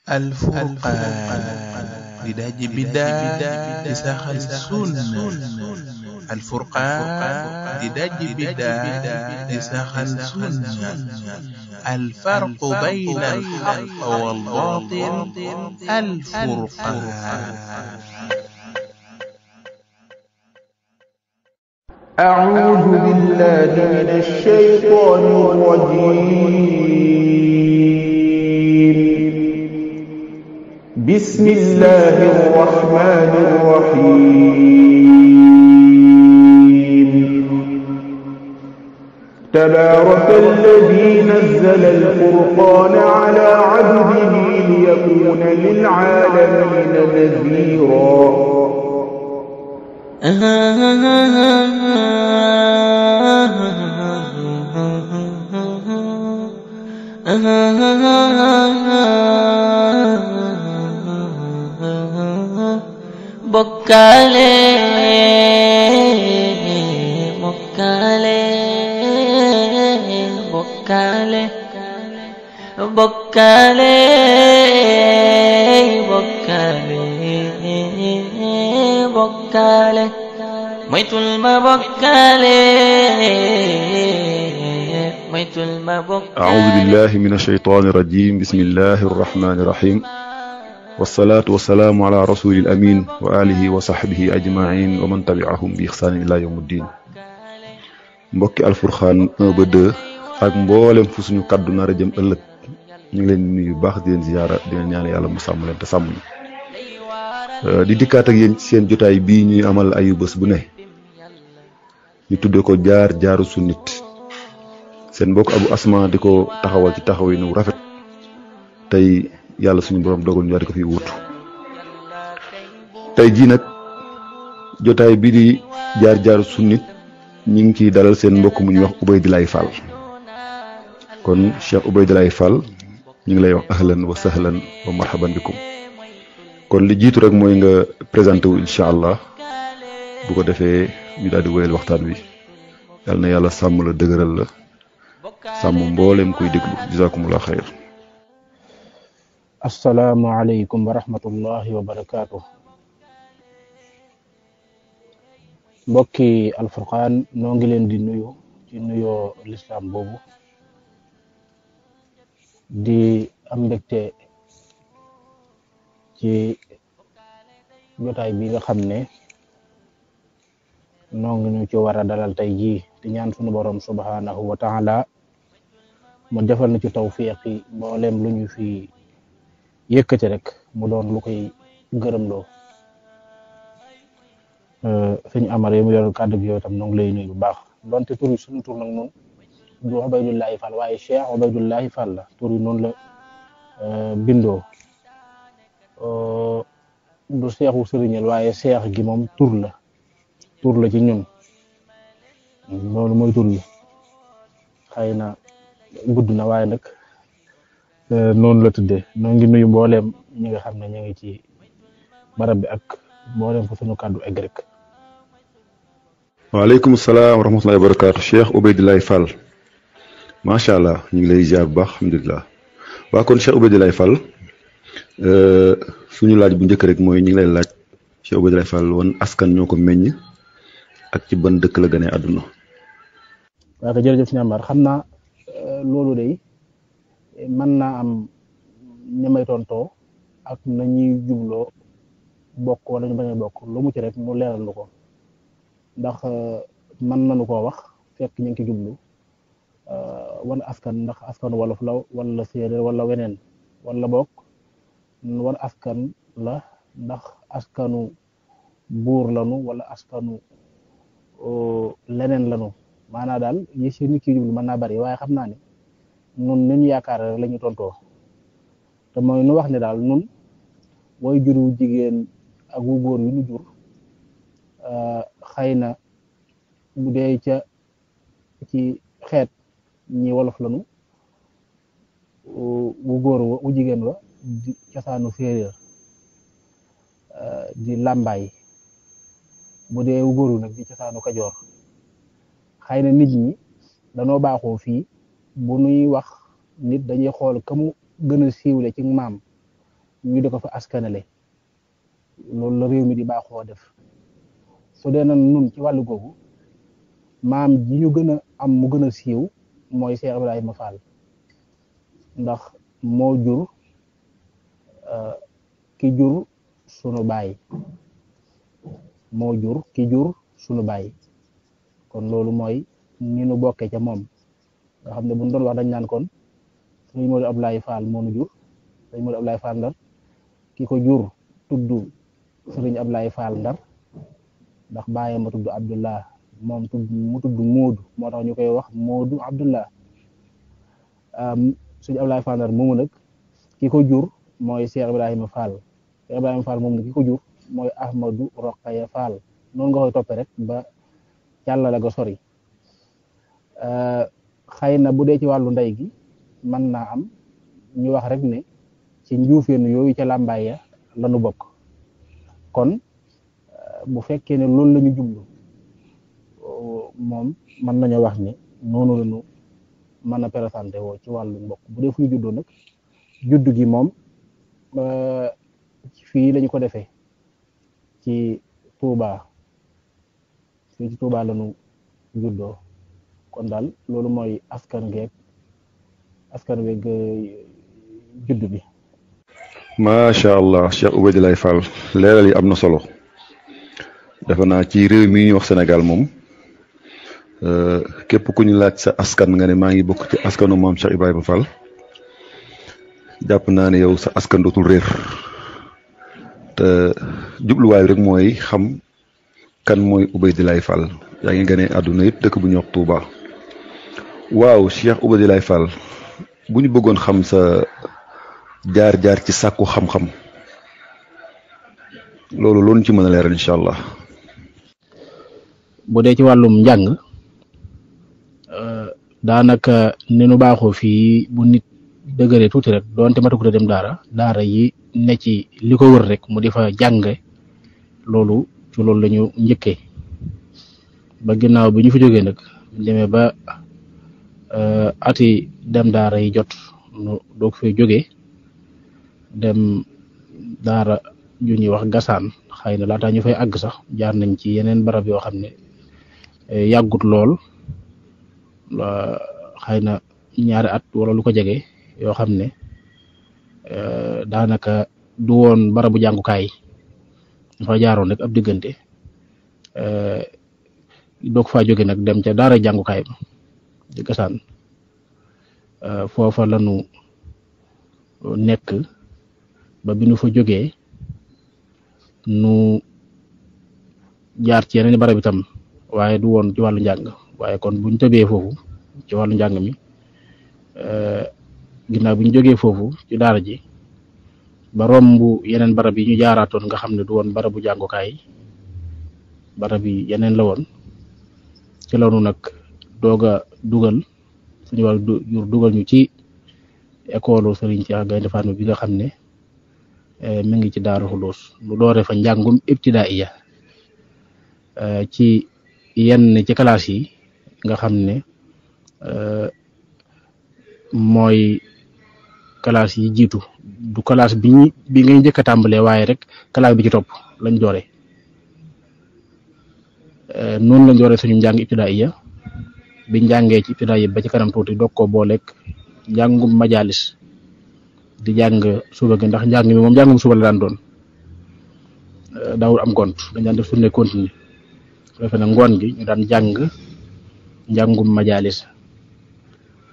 الفرقان بداج بدا إساخ السنة الفرقان بداج بدا إساخ السنة الفرق بين الحق والباطل الفرقان. أعوذ بالله من الشيطان الرجيم. بسم الله الرحمن الرحيم. تبارك الذي نزل الفرقان على عبده ليكون للعالمين نذيرا. Bokkale bokkale bokkale bokkale bokkale bokkale moytul ma bokkale moytul ma bokkale. أعوذ بالله من الشيطان الرجيم. بسم الله الرحمن الرحيم. والصلاة والسلام على رسول الأمين وآله وصحبه أجمعين ومن تبعهم بإحسان إلى يوم الدين. mbokki Alfurqaan 1 ba 2 ak mboolem fu suñu kaddu nar a jëm ëllëg ñu ngi leen di nuyu baax di leen ziyaara di leen ñaan yàlla mu sàmm leen te sàmm ñu di dikkaat ak yéen ci seen jotaay bii ñuy amal ayu bés bu ne ñu tudde ko jaaru su nit seen mbokk Abu Asma di ko taxawal ci taxawinu rafet tey yàlla suñu borom dogal ñu di ko fi wuutu tey jii nag jotaay bi di jaaru su nit ñi ngi ciy dalal seen mbokk mu ñuy wax Oubaidilaye Fall. kon Cheikh Oubaidilaye Fall ñu ngi lay wax ahlan wa sahlan wa marhaban bikum. kon li jiitu rek mooy nga présenté wu incha allah bu ko defee ñu daal di wéyal waxtaan wi yàlla na yàlla sàmm la dëgëral la sàmm mbooleem kuy déglu jazakumullah xayr. assalaamu aleykum wa rahmatullahi wa barakaatu. mbokki Alfurqaan noo ngi leen di nuyu ci nuyoo lislaam boobu di am mbégte ci jotaay bi nga xam ne noo ngi ñu ci war a dalal tey jii di ñaan sunu borom subhanahu wa taala mu defal na ci tawfiqi mboolem lu ñu fi yëkkati rek mu doon lu koy gërëmloo. sëñ Amar yi mu yor kàddu gi yow tam noo ngi lay nuyu bu baax donte tur yi suñu tur nag noonu du Oubaidilaye Fall waaye Cheikh Oubaidilaye Fall la tur yi noonu la bindoo du seexu sëriñal waaye seex gi moom tur la ci ñun loolu mooy tur yi xëy na gudd na waaye nag noonu la tuddee noo ngi nuyu mbooleem ñi nga xam ne ñu ngi ci barab bi ak mbooleem fa suñu kàddu egg rek. waaleykum salaam wa rahmatullahi wa barakaatu. Cheikh Oubaidilaye Fall macha allah ñu ngi lay ziar bu baax alhamdulilah. waa kon Cheikh Oubaidilaye Fall suñu laaj bu njëkk rek mooy ñu ngi lay laaj Cheikh Oubaidilaye Fall wan askan ñoo ko meññ ak ci ban dëkk la gane àdduna. waaw kay jërëjëf si ñambar xam naa loolu de mën naa am ñi may tontoo ak nañuy jubloo bokk wala ñu bañ a bokk lu mu ci rek mu leeral lu ko ndax mën nañu koo wax fekk ñu ngi ci jublu wan askan ndax askanu wolof la wala séeréer wala weneen wala bokk wan askan la ndax askanu buur lanu wala askanu leneen lanu maanaa daal yi si nit ki jublu mën naa bari waaye xam naa ne nun ni ñu yaakaar rek la ñu tontoo te mooy nu wax ne daal nun way juru jigéen ak wu góor yu nu jur xëy na bu dee ci xeet ñi wolof lanu wu góor wa wu jigéen wa di cosaanu séeréer di làmbaay bu dee wu góor wi nag di cosaanu kajoor xëy na nit ñi danoo baaxoo fii bu nuy wax nit dañuy xool ka mu gën a siiwle ci maam ñu di ko fa askanale loolu la réew mi di baaxoo def su dee nag nun ci wàllu googu maam ji ñu gën a am mu gën a siiw mooy Cheikh Ibrahima Fall ndax moo jur ki jur sunu baay moo jur ki jur sunu baay kon loolu mooy ni nu bokkee ca moom nga xam ne bu ñu doon wax dañ naan kon sëñ Modou Abdoulaye Fall moo nu jur sëñ Modou Abdoulaye Fall Ndar ki ko jur tudd sëriñ Abdoulaye Fall Ndar ndax baayam ma tudd Abdullah moom mu tudd Moodu moo tax ñu koy wax Moodu Abdullah sëñ Abdoulaye Fall Ndar moomu nag ki ko jur mooy Cheikh Ibrahima Fall Cheikh Ibrahima Fall moom nag ki ko jur mooy Ahmadou Rokhaya Fall noonu nga koy toppee rek ba càllale ga sori xëy na bu dee ci wàllu ndey gi mën naa am ñu wax rek ne ci njuufeen yooyu ca làmbaay ya lañu bokk kon bu fekkee ne loolu la ñu jublu moom mën nañoo wax ne noonu la ñu mën a présenté woo ci wàllu mbokk bu dee fu ñu juddoo nag juddu gi moom fii lañu ko defee ci Touba fii ci Touba lañu juddoo kon daal loolu mooy askan weeg juddu bi. macha allah Cheikh Oubaydilay Fall leeral yi am na solo defe naa ci réew mi ñuy wax Sénégal moom képp ku ñu laaj sa askan nga ne maa ngi bokk ci askanu maam Cheikh Ibrahima Fall jàpp naa ne yow sa askan dootul réer te jubluwaay rek mooy xam kan mooy Oubaydilay Fall yaa ngi gane àdduna yëpp dëkk bu ñuy wax Touba waaw Cheikh Oubaydilay Fall bu ñu bëggoon xam sa jaar-jaar ci sàkku xam-xam loolu loolu ci mën a leeral incha allah. bu dee ci wàllum njàng daanaka ni nu baaxoo fii bu nit dëgëree tuuti rek doonte matagut a dem daara yi ne ci li ko wër rek mu di fa jànge loolu ci loolu la ñu njëkkee ba ginnaaw bi ñu fi jógee nag demee ba ati dem daara yi jot nu doog fay jógee dem daara ju ñuy wax gasaan xëy na laataa ñu fay àgg sax jaar nañ ci yeneen barab yoo xam ne yàggut lool xëy na ñaari at wala lu ko jege yoo xam ne daanaka du woon barabu jàngukaay dafa jaaroon rek ab diggante doog faa jóge nag dem ca daara jàngukaay ba di gasaan foofa lanu nekk ba bi nu fa jógee nu jaar ci yeneen barab itam waaye du woon ci wàllu njàng waaye kon buñ tëbee foofu ci wàllu njàng mi ginnaaw bi ñu jógee foofu ci daara ji ba romb yeneen barab yi ñu jaaraatoon nga xam ne du woon barabu jàngukaay barab yi yeneen la woon ci lanu nag doog a dugal suñu wàllu jur dugal ñu ci école Serigne Cheikh Gaynde Fatma bi nga xam ne mi ngi ci Daaru Xudoos lu doore fa njàngum ibtidaaiya ci yenn ci classe yi nga xam ne mooy classe yi jiitu du classe bi ngay njëkk a tàmbalee waaye rek classe bi ci topp lañ doore noonu lañ doore suñu njàng ibtidaaiya bi njàngee ci ibtidaaiya ba ci kanam tuuti doog ko booleeg njàngum majalis di jàng suba gi ndax njàng mi moom njàngum suba la daan doon daawul am gont dañ daan def tournée continue defe na ngoon gi ñu daan jàng njàngum majalis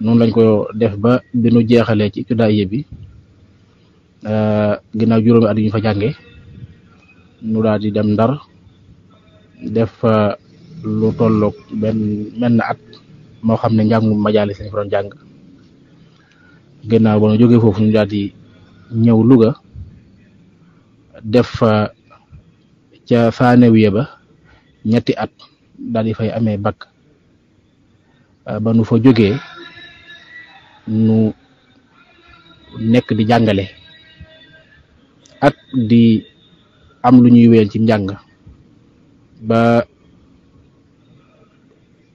noonu lañ ko def ba bi nu jeexalee ci ibtidaaiya bi ginnaaw juróomi at yi ñu fa jànge nu daal di dem Ndar def lu tolloog menn at moo xam ne njàngum majalis lañ fa doon jàng ginnaaw ba nu jógee foofu ñu daal di ñëw Louga def ca Sanewiya ba ñetti at daal di fay amee bac ba nu fa jógee nu nekk di jàngale ak di am lu ñuy wéyal ci njàng ba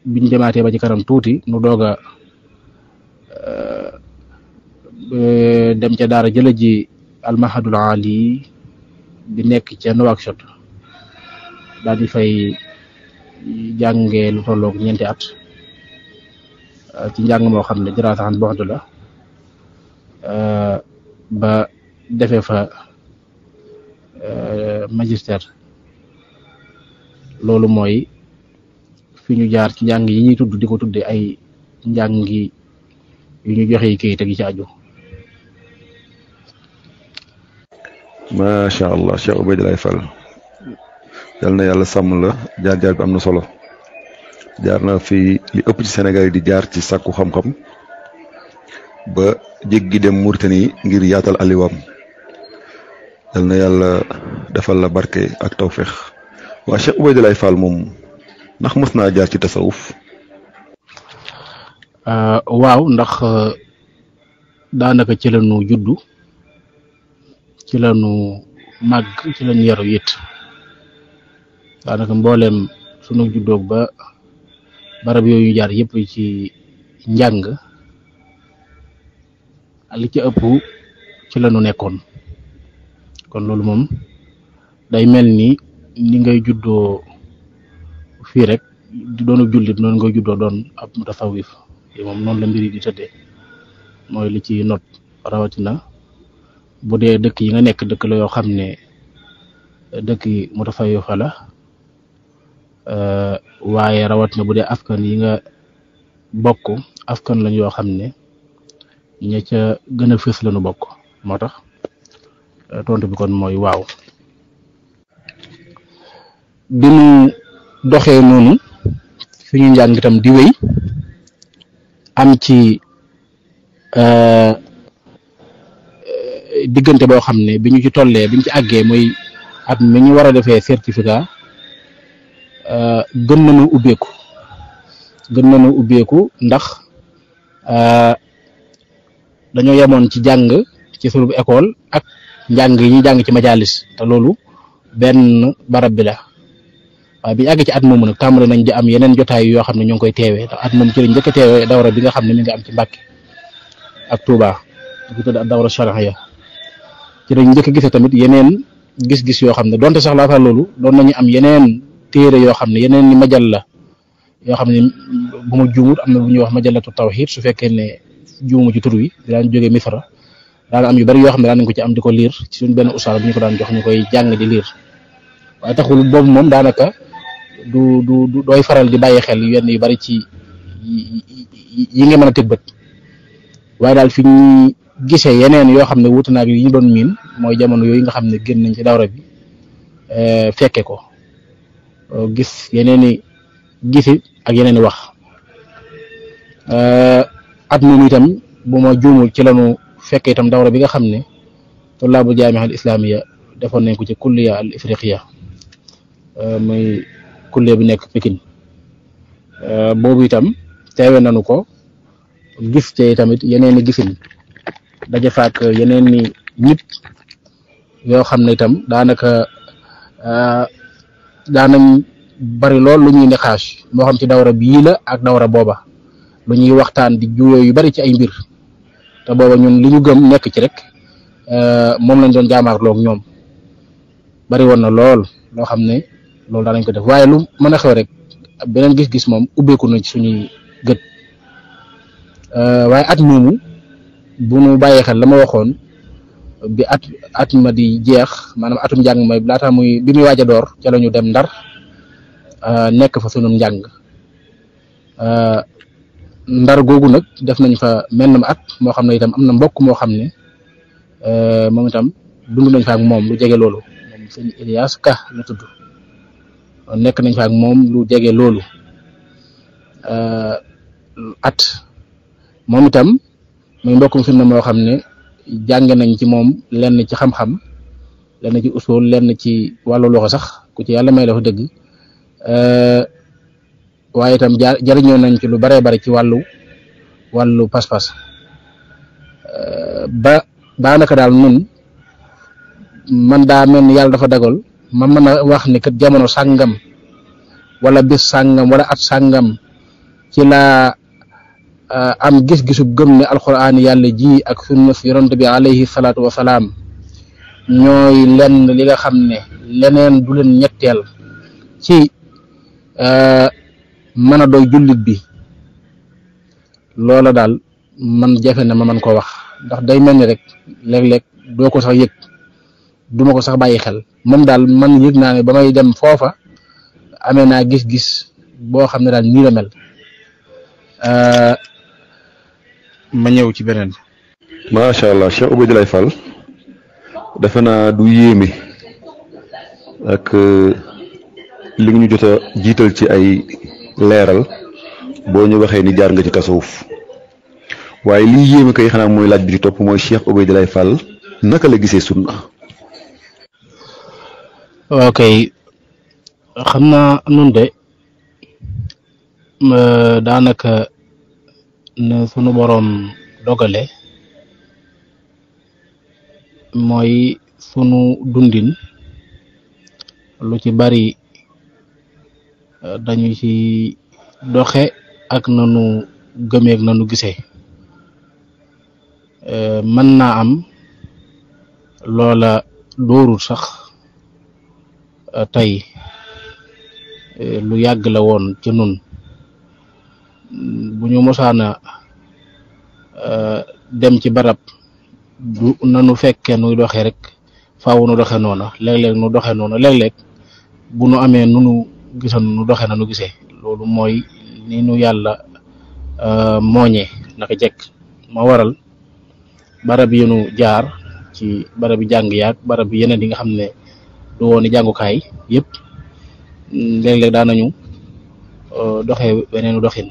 biñ demaatee ba ci kanam tuuti nu doog a dem ca daara jëla ji almahadul ali bi nekk ca Nouakchott daal di fay jàngee lu tolloog 4 at ci njàng moo xam ne diraasan bu'd la ba defee fa magistère. loolu mooy fi ñu jaar ci njàng yi ñuy tudd di ko tudde ay njàngi yu ñu joxe yi kayit ak yi ci aju. macha allah Cheikh Ubaydulaay Fall yal na yàlla sàmm la jaar-jaar bi am na solo jaar na fi li ëpp ci Sénégal yi di jaar ci sàkku xam-xam ba jéggi dem Mauritanie ngir yaatal aliwaam yal na yàlla defal la barke ak tawféex. waa Cheikh Ubaydulaay Fall moom ndax mës naa jaar ci tasawuf. waaw ndax daanaka ci la ñu juddu ci la ñu màgg ci la ñu yaru it daanaka mbooleem sunu juddoog ba barab yooyu jaar yëpp ci njàng li ci ëpp ci la ñu nekkoon kon loolu moom day mel ni ngay juddoo fii rek di doonu jullit noonu ngay juddoo doon ab mutasawif yi moom noonu la mbir yi di tëddee mooy li ci not rawatina bu dee dëkk yi nga nekk dëkk la yoo xam ne dëkk yi mutasawifa la waaye rawatina bu dee askan yi nga bokk askan lañ yoo xam ne ña ca gën a fës lañu bokk moo tax tontu bi kon mooy waaw. bi mu doxee noonu fi ñu njàng itam di wéy am ci diggante boo xam ne bi ñu ci tollee bi ñu ci àggee mooy at mi ñu war a defee certificat gën nañu ubbeeku ndax dañoo yemoon ci jàng ci sunu école ak njàng yi ñuy jàng ci majalis te loolu benn barab bi la. waaye bi ñu àggee ci at moomu nag tàmbali nañ di am yeneen jotaay yoo xam ne ñoo ngi koy teewee ndax at moom ci lañ njëkk a teewee dawra bi nga xam ne mi ngi am ci Mbàkke ak Touba di ko tudd dawra shar'iyya ci lañ njëkk a gisee tamit yeneen gis-gis yoo xam ne donte sax laata loolu doon nañu am yeneen téere yoo xam ne yeneen ni majalla yoo xam ne bu ma juumut am na bu ñuy wax majallatu tawhid su fekkee ne juumu ci tur wi daan jógee Misra daan am yu bari yoo xam ne daan nañ ko ci am di ko liir ci suñ benn ustaas bu ñu ko daan jox ñu koy jàng di liir waaye taxul boobu moom daanaka du dooy faral di bàyyi xel yenn yu bari ci yi nga mën a teg bët waaye daal fi ñu gisee yeneen yoo xam ne wuute naag yi ñu doon miin mooy jamono yooyu nga xam ne génn nañ ci dawra bi fekke ko gis yeneeni gisi ak yeneeni wax at moom itam bu ma juumul ci lañu fekke itam dawra bi nga xam ne tullaabu jaami'a al islamiya defoon nañ ko ci kulliya al ifriqiya muy kulliya bi nekk Pikine boobu itam teewe nañu ko gis te tamit yeneeni gisin daje faak yeneeni nit yoo xam ne itam daanaka daanañ bari lool lu ñuy nexaas moo xam ci dawra bii la ak dawra booba lu ñuy waxtaan di juyoo yu bari ci ay mbir te booba ñun li ñu gëm nekk ci rek moom lañ doon jaamaarloog ñoom bari woon na lool loo xam ne loolu daanañ ko def waaye lu mën a xew rek beneen gis-gis moom ubbeeku na ci suñuy gët waaye at moomu bu nu bàyyee xel la ma waxoon bi at ma di jeex maanaam atum njàng may laata muy bi muy waaj a door ca la ñu dem Ndar nekk fa sunum njàng Ndar googu nag def nañ fa mennum at moo xam ne itam am na mbokk moo xam ne moom itam dund nañ fa ak moom lu jege loolu moom sëñ Ilias Ka la tudd nekk nañ fa ak moom lu jege loolu at moom itam muy mbokkum sunna moo xam ne jànge nañ ci moom lenn ci xam-xam lenn ci usul lenn ci wàllu loxo sax ku ci yàlla may la fa dëgg waaye itam jariñoo nañ ci lu baree bari ci wàllu pas-pas ba daanaka daal nun man daa mel ni yàlla dafa dagal ma mën a wax ni kat jamono sàngam wala bis sàngam wala at sàngam ci la am gis-gisu gëm ne alquran yàlla ji ak sunna si yonent bi alayhi salaatu wasalaam ñooy lenn li nga xam ne leneen du leen ñetteel ci mën a doy jullit bi loola daal man jafe na ma man koo wax ndax day mel ni rek léeg-léeg doo ko sax yëg duma ko sax bàyyi xel moom daal man yëg naa ne ba may dem foofa amee naa gis-gis boo xam ne daal nii la mel. ma ñëw ci beneen. macha allah Cheikh Obédialaye Fall defe naa du yéeme ak li ñu jot a jiital ci ay leeral boo ñu waxee ni jaar nga ci tasawuf waaye liy yéeme kay xanaa mooy laaj bi ci topp mooy Cheikh Obédialaye Fall naka la gisee sunna. ok xam naa nun de daanaka ne sunu boroom dogale mooy sunu dundin lu ci bari dañu ci doxe ak nanu gëmeeg nanu gisee mën naa am loola dóorul sax tey lu yàgg la woon ci nun bu ñu mosaana dem ci barab du nanu fekkee nuy doxee rek faaw nu doxe noona léeg-léeg nu doxe noona léeg-léeg bu nu amee nunu gisoon nu doxe nanu gisee loolu mooy ni nu yàlla mooñee naka jekk ma waral barab yi nu jaar ci barab yi jàng yaag barab yi yeneen yi nga xam ne du wooni jàngukaay yëpp léeg-léeg daanañu doxee weneenu doxin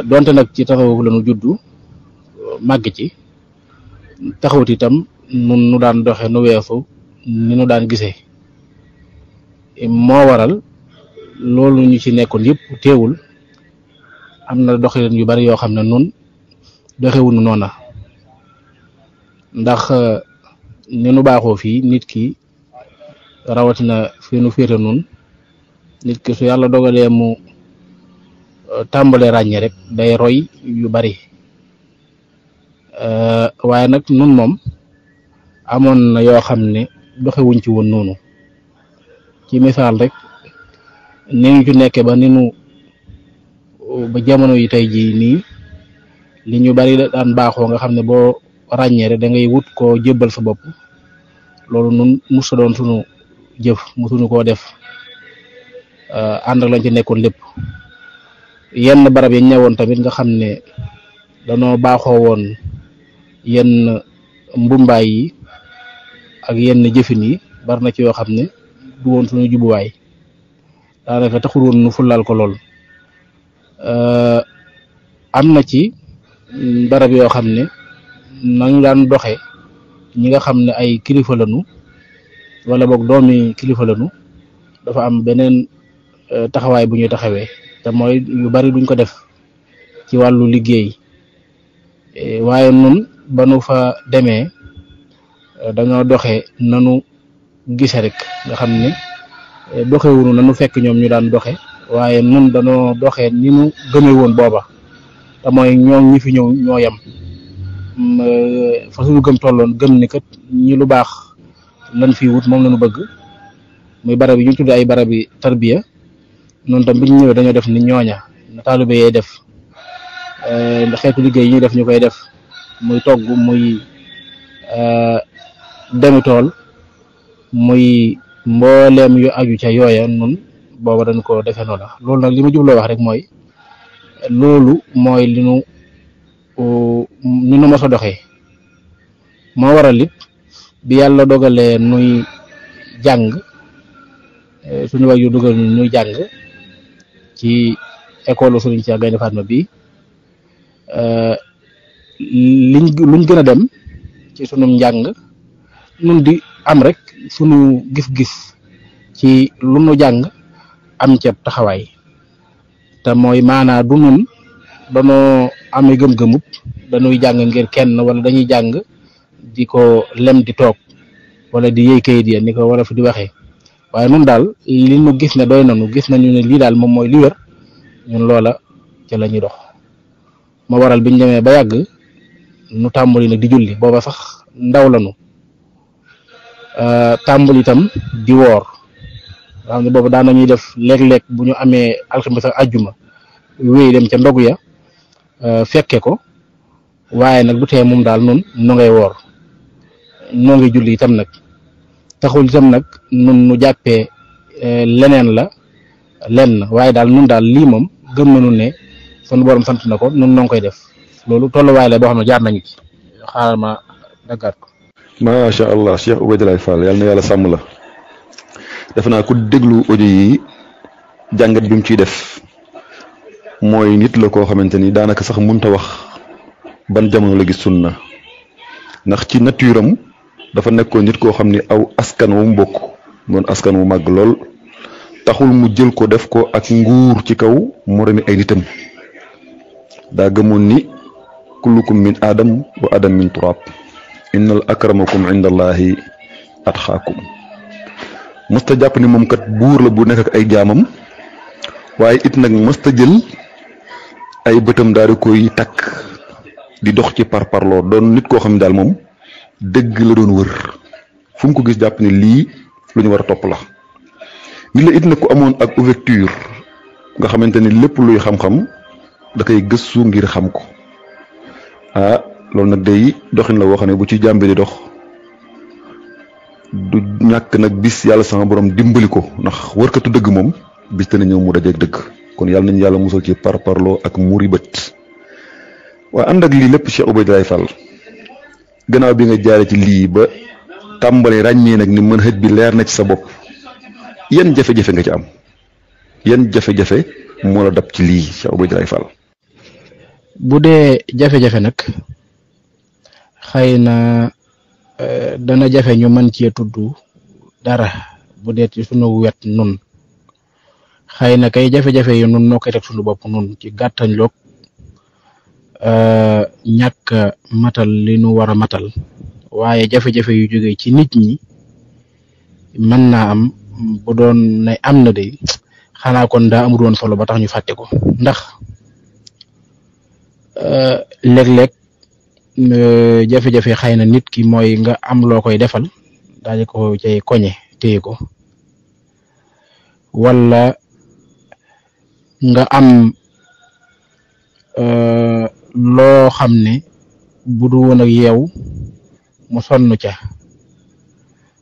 donte nag ci tasawuf la nu juddu màgg ci taxawut itam nun nu daan doxe nu weesu ni nu daan gisee moo waral loolu ñu ci nekkoon yëpp teewul am na doxalin yu bari yoo xam ne nun doxewunu noona ndax ni nu baaxoo fii nit ki rawatina fi nu féete nun nit ki su yàlla dogalee mu tàmbalee ràññee rek day roy yu bari waaye nag nun moom amoon na yoo xam ne doxewuñ ci woon noonu ci misaal rek ni ñu ci nekkee ba ni nu ba jamono yi tey jii nii li ñu bari daan baaxoo nga xam ne boo ràññee rek da ngay wut koo jébbal sa bopp loolu nun musa doon sunu jëf musuñu koo def ànd ak lañ ci nekkoon lépp yenn barab yi ñëwoon tamit nga xam ne danoo baaxoo woon yenn mbumbaay yi ak yenn jëfin yi bari na ci yoo xam ne du woon suñu jubuwaay daanaka taxul woon nu fulal ko lool am na ci barab yoo xam ne nañu daan doxe ñi nga xam ne ay kilifa lañu wala boog doomi kilifa lañu dafa am beneen taxawaay bu ñuy taxawee te mooy yu bari duñ ko def ci wàllu liggéey waaye nun ba nu fa demee dañoo doxe nanu gise rek nga xam ne doxewunu nanu fekk ñoom ñu daan doxe waaye nun dañoo doxe ni nu gëme woon booba te mooy ñoom ñi fi ñëw ñoo yem fa suñu gëm tolloon gëm ni kat ñi lu baax lan fi wut moom lañu bëgg muy barab yi ñu tuddee ay barab yi tarbiya noonu tam bi ñu ñëwee dañoo def ni ñooña na taalibe yee def xeetu liggéey yi ñuy def ñu koy def muy togg muy demi tool muy mbooleem yu aju ca yooya nun booba dañ ko defee noonu loolu nag li ma jubloo wax rek mooy loolu mooy li nu mos a doxee moo waral it bi yàlla dogalee nuy jàng suñu waajur dogal nuy jàng ci école Serigne Cheikh Gaïndé Fatma bi luñ gën a dem ci sunu njàng nun di am rek sunu gis-gis ci lu nu jàng am ca taxawaay te mooy maanaa du nun danoo amee gëm-gëmut dañuy jàng ngir kenn wala dañuy jàng di ko lem di toog wala di yëy kayit ya ni ko wala fi di waxee waaye nun daal li nu gis ne doy nanu gis nañu ne lii daal moom mooy li wér ñun loola ca la ñuy dox ma waral biñ demee ba yàgg nu tàmbali nag di julli booba sax ndaw lanu tàmbali itam di woor nga xam ne boobu daan nañuy def léeg-léeg bu ñu amee alxames ak àjjuma wéy dem ca ndogu ya fekke ko waaye nag du tee moom daal nun nu ngay woor noo ngi julli itam nag taxul itam nag nun nu jàppee leneen la lenn waaye daal nun daal lii moom gëm nañu ne sunu borom sant na ko nun noo ngi koy def loolu tolluwaay la boo xam ne jaar nañu ci xaaral ma daggaat ko. macha allah Cheikh Oubaydalaye Fall yal na yàlla sàmm la defe naa ku déglu audio yi jàngat bi mu ciy def mooy nit la koo xamante ni daanaka sax mënut a wax ban jamono la gis sunna ndax ci nature am dafa nekkoon nit koo xam ni aw askan wu mu bokk doon askan wu màgg lool taxul mu jël ko def ko ak nguur ci kaw moromi ay nitam daa gëmoon ni kullukum min adam wa adam min turab innal akramakum inda allahi atxaakum mësta jàpp ni moom kat buur la bu nekk ak ay jaamam waaye it nag mësta jël ay bëtam daal di koy takk di dox ci parparloo doon nit koo xam ne daal moom dëgg la doon wër fu mu ko gis jàpp ni lii lu ñu war a topp la nit la it nag ku amoon ak ouverture nga xamante ni lépp luy xam-xam da koy gëstu ngir xam ko loolu nag day doxin la woo xam ne bu ci jàmbi di dox du ñàkk nag bis yàlla sama borom dimbali ko ndax wërkatu dëgg moom bis dana ñëw mu dajeeg dëgg kon yàlla nañu yàlla musal ci parparloo ak muri bët waaye ànd ak lii lépp Cheikh Oubaydalaye Fall gannaaw bi nga jaare ci lii ba tàmbali ràññee nag ni mën xëj bi leer na ci sa bopp yan jafe-jafe nga ci am yan jafe-jafe moo la dab ci lii Cheikh Oubaydalaye Fall. bu dee jafe-jafe nag xëy na dana jafe ñu mën cee tudd dara bu dee ci sunu wet nun xëy na kay jafe-jafe yi nun noo koy teg sunu bopp nun ci gàttañ loog ñàkk matal li nu war a matal waaye jafe-jafe yu jóge ci nit ñi mën naa am bu doon ne am na de xanaa kon daa amul woon solo ba tax ñu fàtte ko ndax léeg-léeg jafe-jafe xëy na nit ki mooy nga am loo koy defal daal di ko cay koñe téye ko wala nga am loo xam ne bu du woon ak yeew mu sonn ca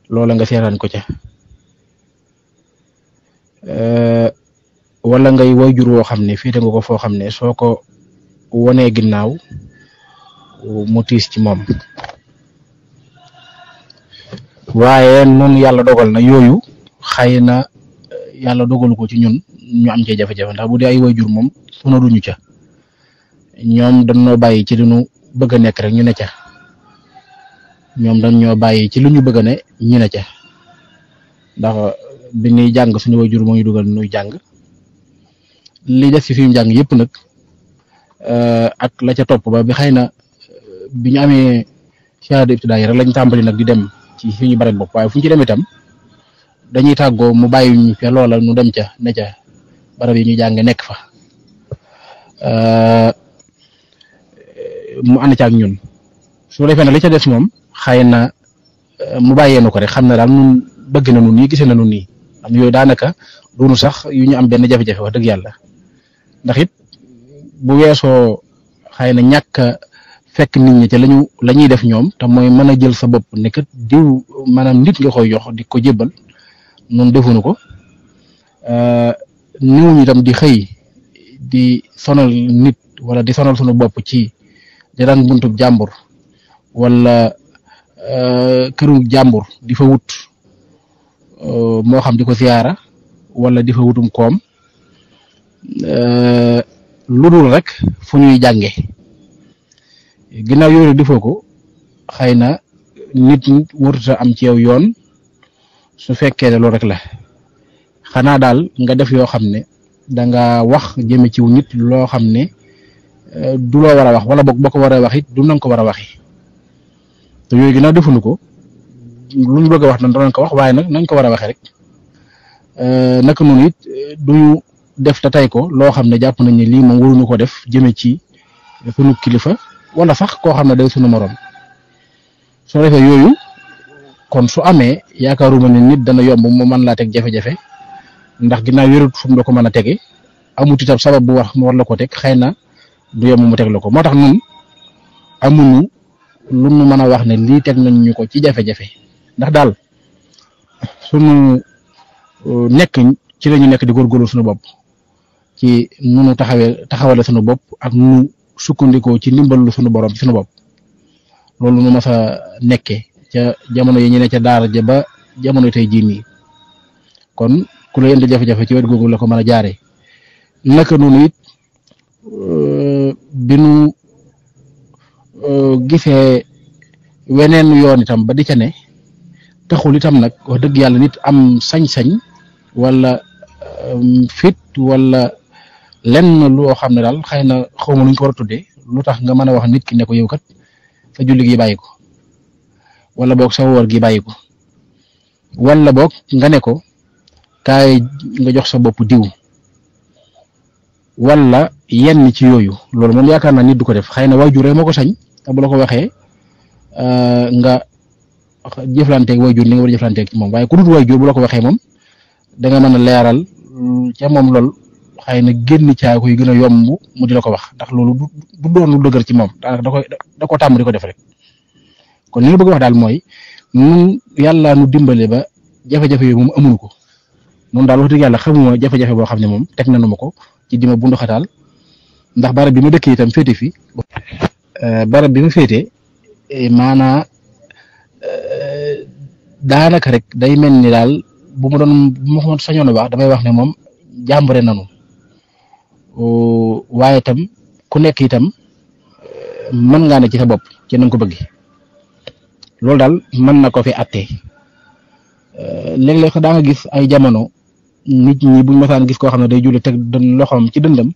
loola nga seetaan ko ca wala ngay wayjur woo xam ne féete nga ko foo xam ne soo ko wonee ginnaaw mu tiis ci moom waaye noonu yàlla dogal na yooyu xëy na yàlla dogalu ko ci ñun ñu am cee jafe-jafe ndax bu dee ay wayjur moom sonaluñu ca ñoom dañoo bàyyi ci li ñu bëgg a nekk rek ñu ne ca ñoom dañoo bàyyi ci lu ñu bëgg a ne ñu ne ca ndax bi ñuy jàng suñu wayjur moo ñu dugal nuy jàng li def ci fi mu jàng yëpp nag ak la ca topp ba bi xëy na bi ñu amee shahada ibtidaay rek lañ tàmbali nag di dem ci suñu barab bopp waaye fu ñu ci dem itam dañuy tàggoo mu bàyyi ñu ca loola ñu dem ca ne ca barab yi ñuy jàng nekk fa mu ànd ca ak ñun su defee ne li ca des moom xëy na mu bàyyee nu ko rek xam na daal ñun bëgg na nu nii gisee na nu nii am yooyu daanaka doonu sax yu ñu am benn jafe-jafe wax dëgg yàlla ndax it bu weesoo xëy na ñàkk fekk nit ñi ca la ñuy def ñoom te mooy mën a jël sa bopp ne kat diw maanaam nit nga koy jox di ko jébbal noonu defuñu ko niw ñu itam di xëy di sonal nit wala di sonal sunu bopp ci di daan buntub jàmbur wala këru jàmbur di fa wut moo xam di ko siyaara wala di fa wutum koom lu dul rek fu ñuy jànge ginnaaw yooyu defoo ko xëy na nit ñi warut am ci yow yoon su fekkee ne loolu rek la xanaa daal nga def yoo xam ne da nga wax jëme ciw nit loo xam ne du loo war a wax wala boog boo ko war a wax it du na nga ko war a waxi te yooyu ginnaaw defuñu ko lu ñu bëgg a wax nag danañ ko wax waaye nag nañ ko war a waxee rek naka noonu it duñu def te tey ko loo xam ne jàpp nañ ne lii moom waruñu ko def jëme ci sunu kilifa wala sax koo xam ne day sunu morom soo defee yooyu kon su amee yaakaaruma ne nit dana yomb mu mën laa teg jafe-jafe ndax ginnaaw yorut fu mu la ko mën a tege amut itam sabab bu wax mu war la ko teg xëy na du yomb mu teg la ko moo tax ñun amuñu lu nu mën a wax ne lii teg nañ ñu ko ci jafe-jafe ndax daal sunu nekk ci la ñu nekk di góorgóorlu suñu bopp ci nu taxawale suñu bopp ak nu sukkandikoo ci ndimbalu suñu borom ci suñu bopp loolu nu mas a nekkee ca jamono yi ñu ne ca daara ja ba jamono tey jii nii kon ku la indi jafe-jafe ci wet googu la ko mën a jaaree naka noonu it bi nu gisee weneen yoon itam ba di ca ne taxul itam nag wax dëgg yàlla nit am sañ-sañ wala fit wala lenn loo xam ne daal xëy na xawma nuñ ko war a tuddee lu tax nga mën a wax nit ki ne ko yow kat sa julli gi bàyyi ko wala boog sa woor gi bàyyi ko wala boog nga ne ko kaay nga jox sa bopp diw wala yenn ci yooyu loolu moom yaakaar naa nit du ko def xëy na waajur rek moo ko sañ te bu la ko waxee nga jëflanteeg waajur li nga war a jëflanteeg ci moom waaye ku dul waajur bu la ko waxee moom da nga mën a leeral ca moom lool xëy na génn caa koy gën a yomb mu di la ko wax ndax loolu du doon lu dëgër ci moom daanaka da ko tàmm di ko def rek kon li nga bëgg wax daal mooy ñun yàlla nu dimbale ba jafe-jafe yooyu moom amuñu ko noonu daal wax dëgg yàlla xamuma jafe-jafe boo xam ne moom teg nañu ma ko ci dima bundu xataal ndax barab bi ma dëkkee itam féete fi barab bi ma féete maanaa daanaka rek day mel ni daal bu ma ko sañoon a wax damay wax ne moom jàmbure nanu waaye itam ku nekk itam mën ngaa ne ci sa bopp ci na nga ko bëgg loolu daal mën na ko fi attee léeg-léeg daa nga gis ay jamono nit ñi buñ masaan gis koo xam ne day julli teg loxoom ci dëndam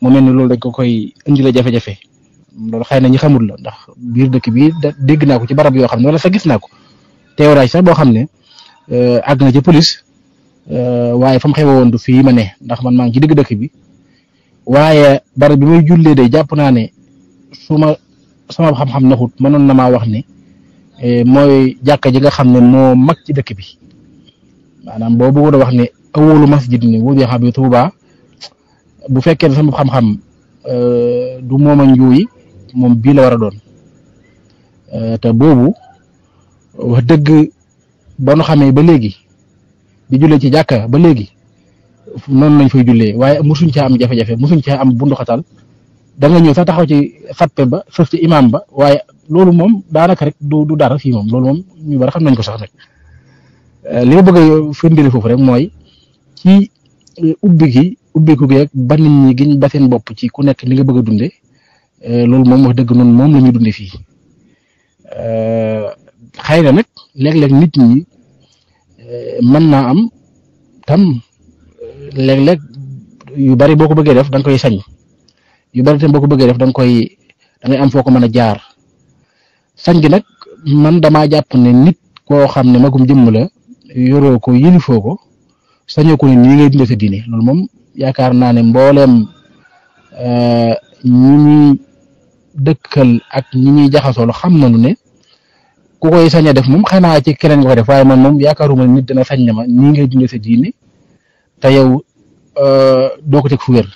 mu mel ni loolu dañ ko koy indi la jafe-jafe loolu xëy na ñi xamul la ndax biir dëkk bi dégg naa ko ci barab yoo xam ne wala sax gis naa ko teewraay sax boo xam ne àgg na ci police waaye fa mu xewe woon du fii ma ne ndax man maa ngi ci digg dëkk bi waaye barab bi may jullee de jàpp naa ne sama xam-xam naxut mënoon na maa wax ne mooy jàkka ji nga xam ne moo mag ci dëkk bi maanaam boo bëggoon a wax ne awwalu masjid ni wudi'a bi Tuuba bu fekkee ne sama xam-xam du mooma njuuyi moom bii la war a doon te boobu wax dëgg ba nu xamee ba léegi di jullee ci jàkka ba léegi noonu lañ fay jullee waaye mosuñ caa am jafe-jafe mosuñ caa am bunduxatal da nga ñëw sax taxaw ci sappe ba sëf ci imam ba waaye loolu moom daanaka rek du dara fii moom loolu moom ñu bari xam nañ ko sax nag li ma bëgg a firndeel foofu rek mooy ci ubbiku gi ak ba nit ñi giñ ba seen bopp ci ku nekk li nga bëgg a dunde loolu moom wax dëgg noonu moom la ñuy dunde fii xëy na nag léeg-léeg nit ñi mën naa am tam léeg-léeg yu bari boo ko bëggee def da nga koy sañ yu bari tam boo ko bëggee def da ngay am foo ko mën a jaar sañ gi nag man damaa jàpp ne nit koo xam ne magum jëmm la yoroo ko yilifoo ko sañoo ko ni nii ngay dundee sa diine loolu moom yaakaar naa ne mbooleem ñi ñuy dëkkal ak ñi ñuy jaxasool xam nañu ne ku koy sañ a def moom xanaa ci keneen nga ko def waaye man moom yaakaaruma nit dina sañ na ma nii ngay dundee sa diine te yow doo ko teg fu wér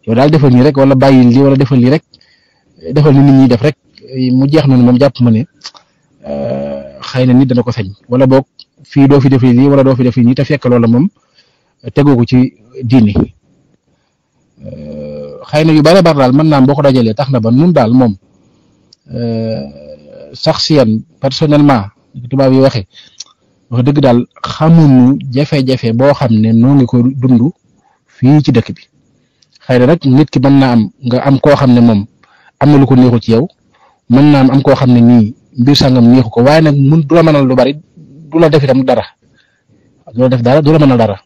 yow daal defal nii rek wala bàyyil lii wala defal lii rek defal ni nit ñi def rek mu jeex noonu moom jàpp ma ne xëy na nit dana ko sañ wala boog fii doo fi def lii wala doo fi def nii te fekk loola moom tegoo ko ci diini xëy na yu bare bare daal mën naa boo ko dajalee tax na ba nun daal moom saxsiyan personnellement tubaab yi waxee wax dëgg daal xamuñu jafe-jafe boo xam ne noo ngi ko dund fii ci dëkk bi xëy na nag nit ki mën naa am nga am koo xam ne moom am na lu ko neexu ci yow mën naa am koo xam ne nii mbir sangam neexu ko waaye nag mun du la mënal lu bari du la def itam dara du la def dara du la mënal dara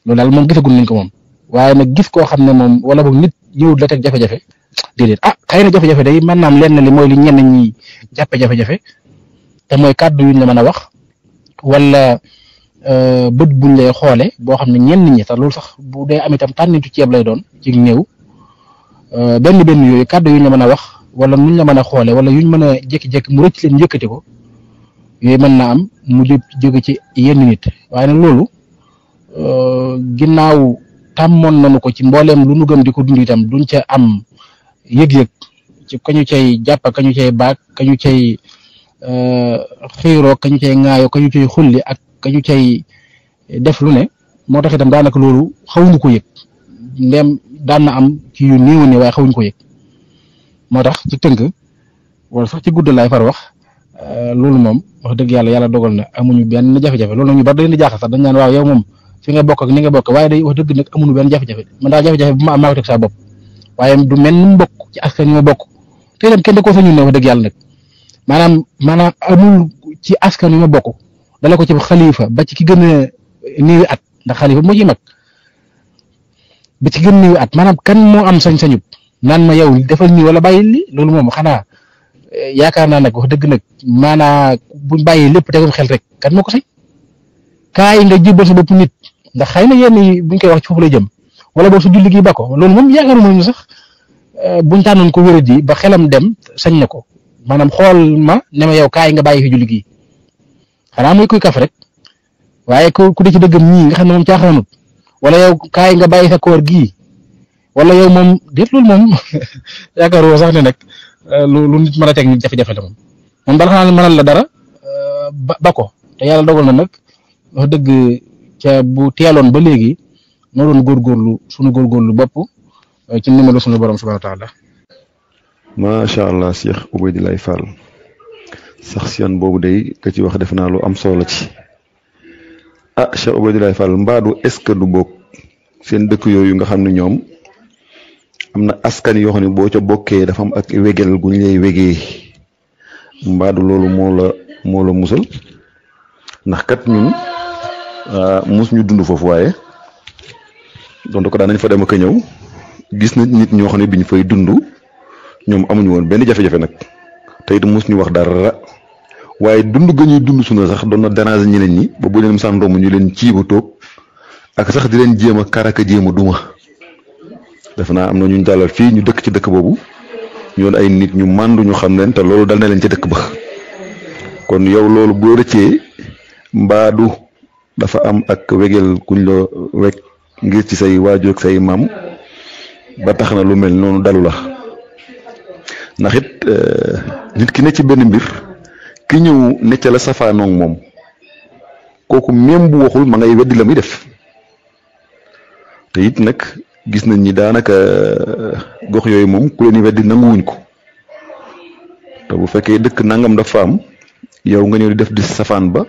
loolu daal moom gisagul nañ ko moom waaye nag gis koo xam ne moom wala boog nit ñëwut la teg jafe-jafe déedéet xëy na jafe-jafe day mën naa am lenn li mooy li ñenn ñi jàppe jafe-jafe te mooy kàddu yuñ la mën a wax wala bët buñ lay xoole boo xam ne ñenn ñi sax loolu sax bu dee am itam tànnitu ceeb lay doon ci néew benn yooyu kàddu yuñ la mën a wax wala nuñ la mën a xoole wala yuñ mën a jékki-jékki mu rëcc leen yëkkati ko yooyu mën naa am mu jóge ci yenn nit waaye nag loolu ginnaaw tàmmoon nañu ko ci mbooleem lu nu gëm di ko dund itam duñ ca am yëg-yëg ci kañu cay jàpp kañu cay baag kañu cay xiiroo kañu cay ŋaayoo kañu cay xulli ak kañu cay def lu ne moo tax itam daanaka loolu xawuñu ko yëg ndem daan na am ci yu néew ne waaye xawuñu ko yëg moo tax ci tënk wala sax ci guddal laay far wax loolu moom wax dëgg yàlla dogal na amuñu benn jafe-jafe loolu nag ñu bari da leen di jaaxal sax dañ naan waaw yow moom fi nga bokk ak ni nga bokk waaye day wax dëgg nag amuñu benn jafe-jafe man daal jafe-jafe bu ma am maa ko teg saa bopp waaye du mel ni mu bokk ci askan wi ma bokk te itam kenn da koo sañul ne wax dëgg yàlla nag maanaam amul ci askan wi ma bokk dala ko ci xalifa ba ci ki gën a néewi at ndax xalifa moo ciy mag ba ci gën a néewi at maanaam kan moo am sañ-sañu naan ma yow defal nii wala bàyyi li loolu moom xanaa yaakaar naa nag wax dëgg nag maanaa buñ bàyyi lépp tegum xel rek kan moo ko sañ kaay nga jébal sa bopp nit ndax xëy na yenn yi buñ koy wax ci foofu lay jëm wala boo su julli gi ba ko loolu moom yaakaaruma ñu sax buñ tànnoon ko wéra ji ba xelam dem sañ na ko maanaam xool ma ne ma yow kaay nga bàyyi fi julli gi xanaa muy kuy kaf rek waaye ku di ci dëggam ñii nga xam ne moom caaxaanut wala yow kaay nga bàyyi sa koor gii wala yow moom déet loolu moom yaakaaruma sax ne nag lu nit mën a teg nit jafe-jafe la moom daal xanaa mënal la dara ba ko te yàlla dogal na nag wax dëgg ca bu teeloon ba léegi noo doon góorgóorlu sunu góorgóorlu bopp ci numéro sunu borom subhanahu wa taala. macha allah Cheikh Oubaydillah Fall sax siyan boobu day ka ci wax def naa lu am solo ci Cheikh Oubaydillah Fall mbaadu est-ce que du bokk seen dëkk yooyu nga xam ne ñoom am na askan yoo xam ne boo ca bokkee dafa am ak wegel gu ñu lay wegee mbaadu loolu moo la musal ndax kat ñun mus ñu dund foofu waaye donte ko daan nañ fa dem ak ñëw gis na nit ñoo xam ne bi ñu fay dund ñoom amuñu woon benn jafe-jafe nag te it mus ñu wax dara waaye dund ga ñuy dund suñu sax doon na déranger ñeneen ñi ba bu leen saan romb ñu leen ciiba toog ak sax di leen jéem a karaka jéem a duma def naa am na ñu dalal fii ñu dëkk ci dëkk boobu ñoon ay nit ñu màndu ñu xam leen te loolu dal na leen ci dëkk ba kon yow loolu boo rëccee mbaadu dafa am ak wegel kuñ la weg ngir ci say waajur ak say maam ba tax na lu mel noonu dalu la ndax it nit ki ne ci benn mbir ki ñëw ne ca la safaanoog moom kooku même bu waxul ma ngay weddi la muy def te it nag gis nañ ni daanaka gox yooyu moom ku leen weddi nanguwuñ ko te bu fekkee dëkk nangam dafa am yow nga ñëw di def di safaan ba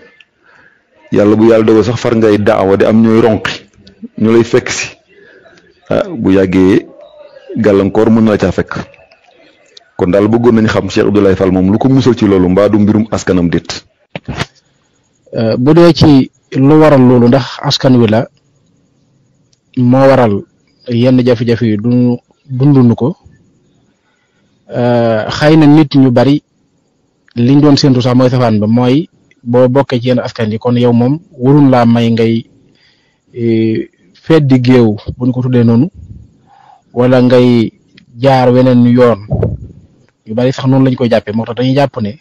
yàlla bu yàlla dogal sax far ngay daawa di am ñooy ronqi ñu lay fekk si bu yàggee gàllankoor mën na la caa fekk kon daal bëggoon nañ xam Cheikh Oubaydillah Fall moom lu ko musal ci loolu mbaa du mbirum askanam déet. bu dee ci lu waral loolu ndax askan wi la moo waral yenn jafe-jafe yi dunduñu ko xëy na nit ñu bari liñ doon séntu sax mooy safaan ba mooy boo bokkee ci yenn askan yi kon yow moom warul laa may ngay feddi géew bu ñu ko tuddee noonu wala ngay jaar weneen yoon yu bari sax noonu lañ koy jàppee moo tax dañuy jàpp ne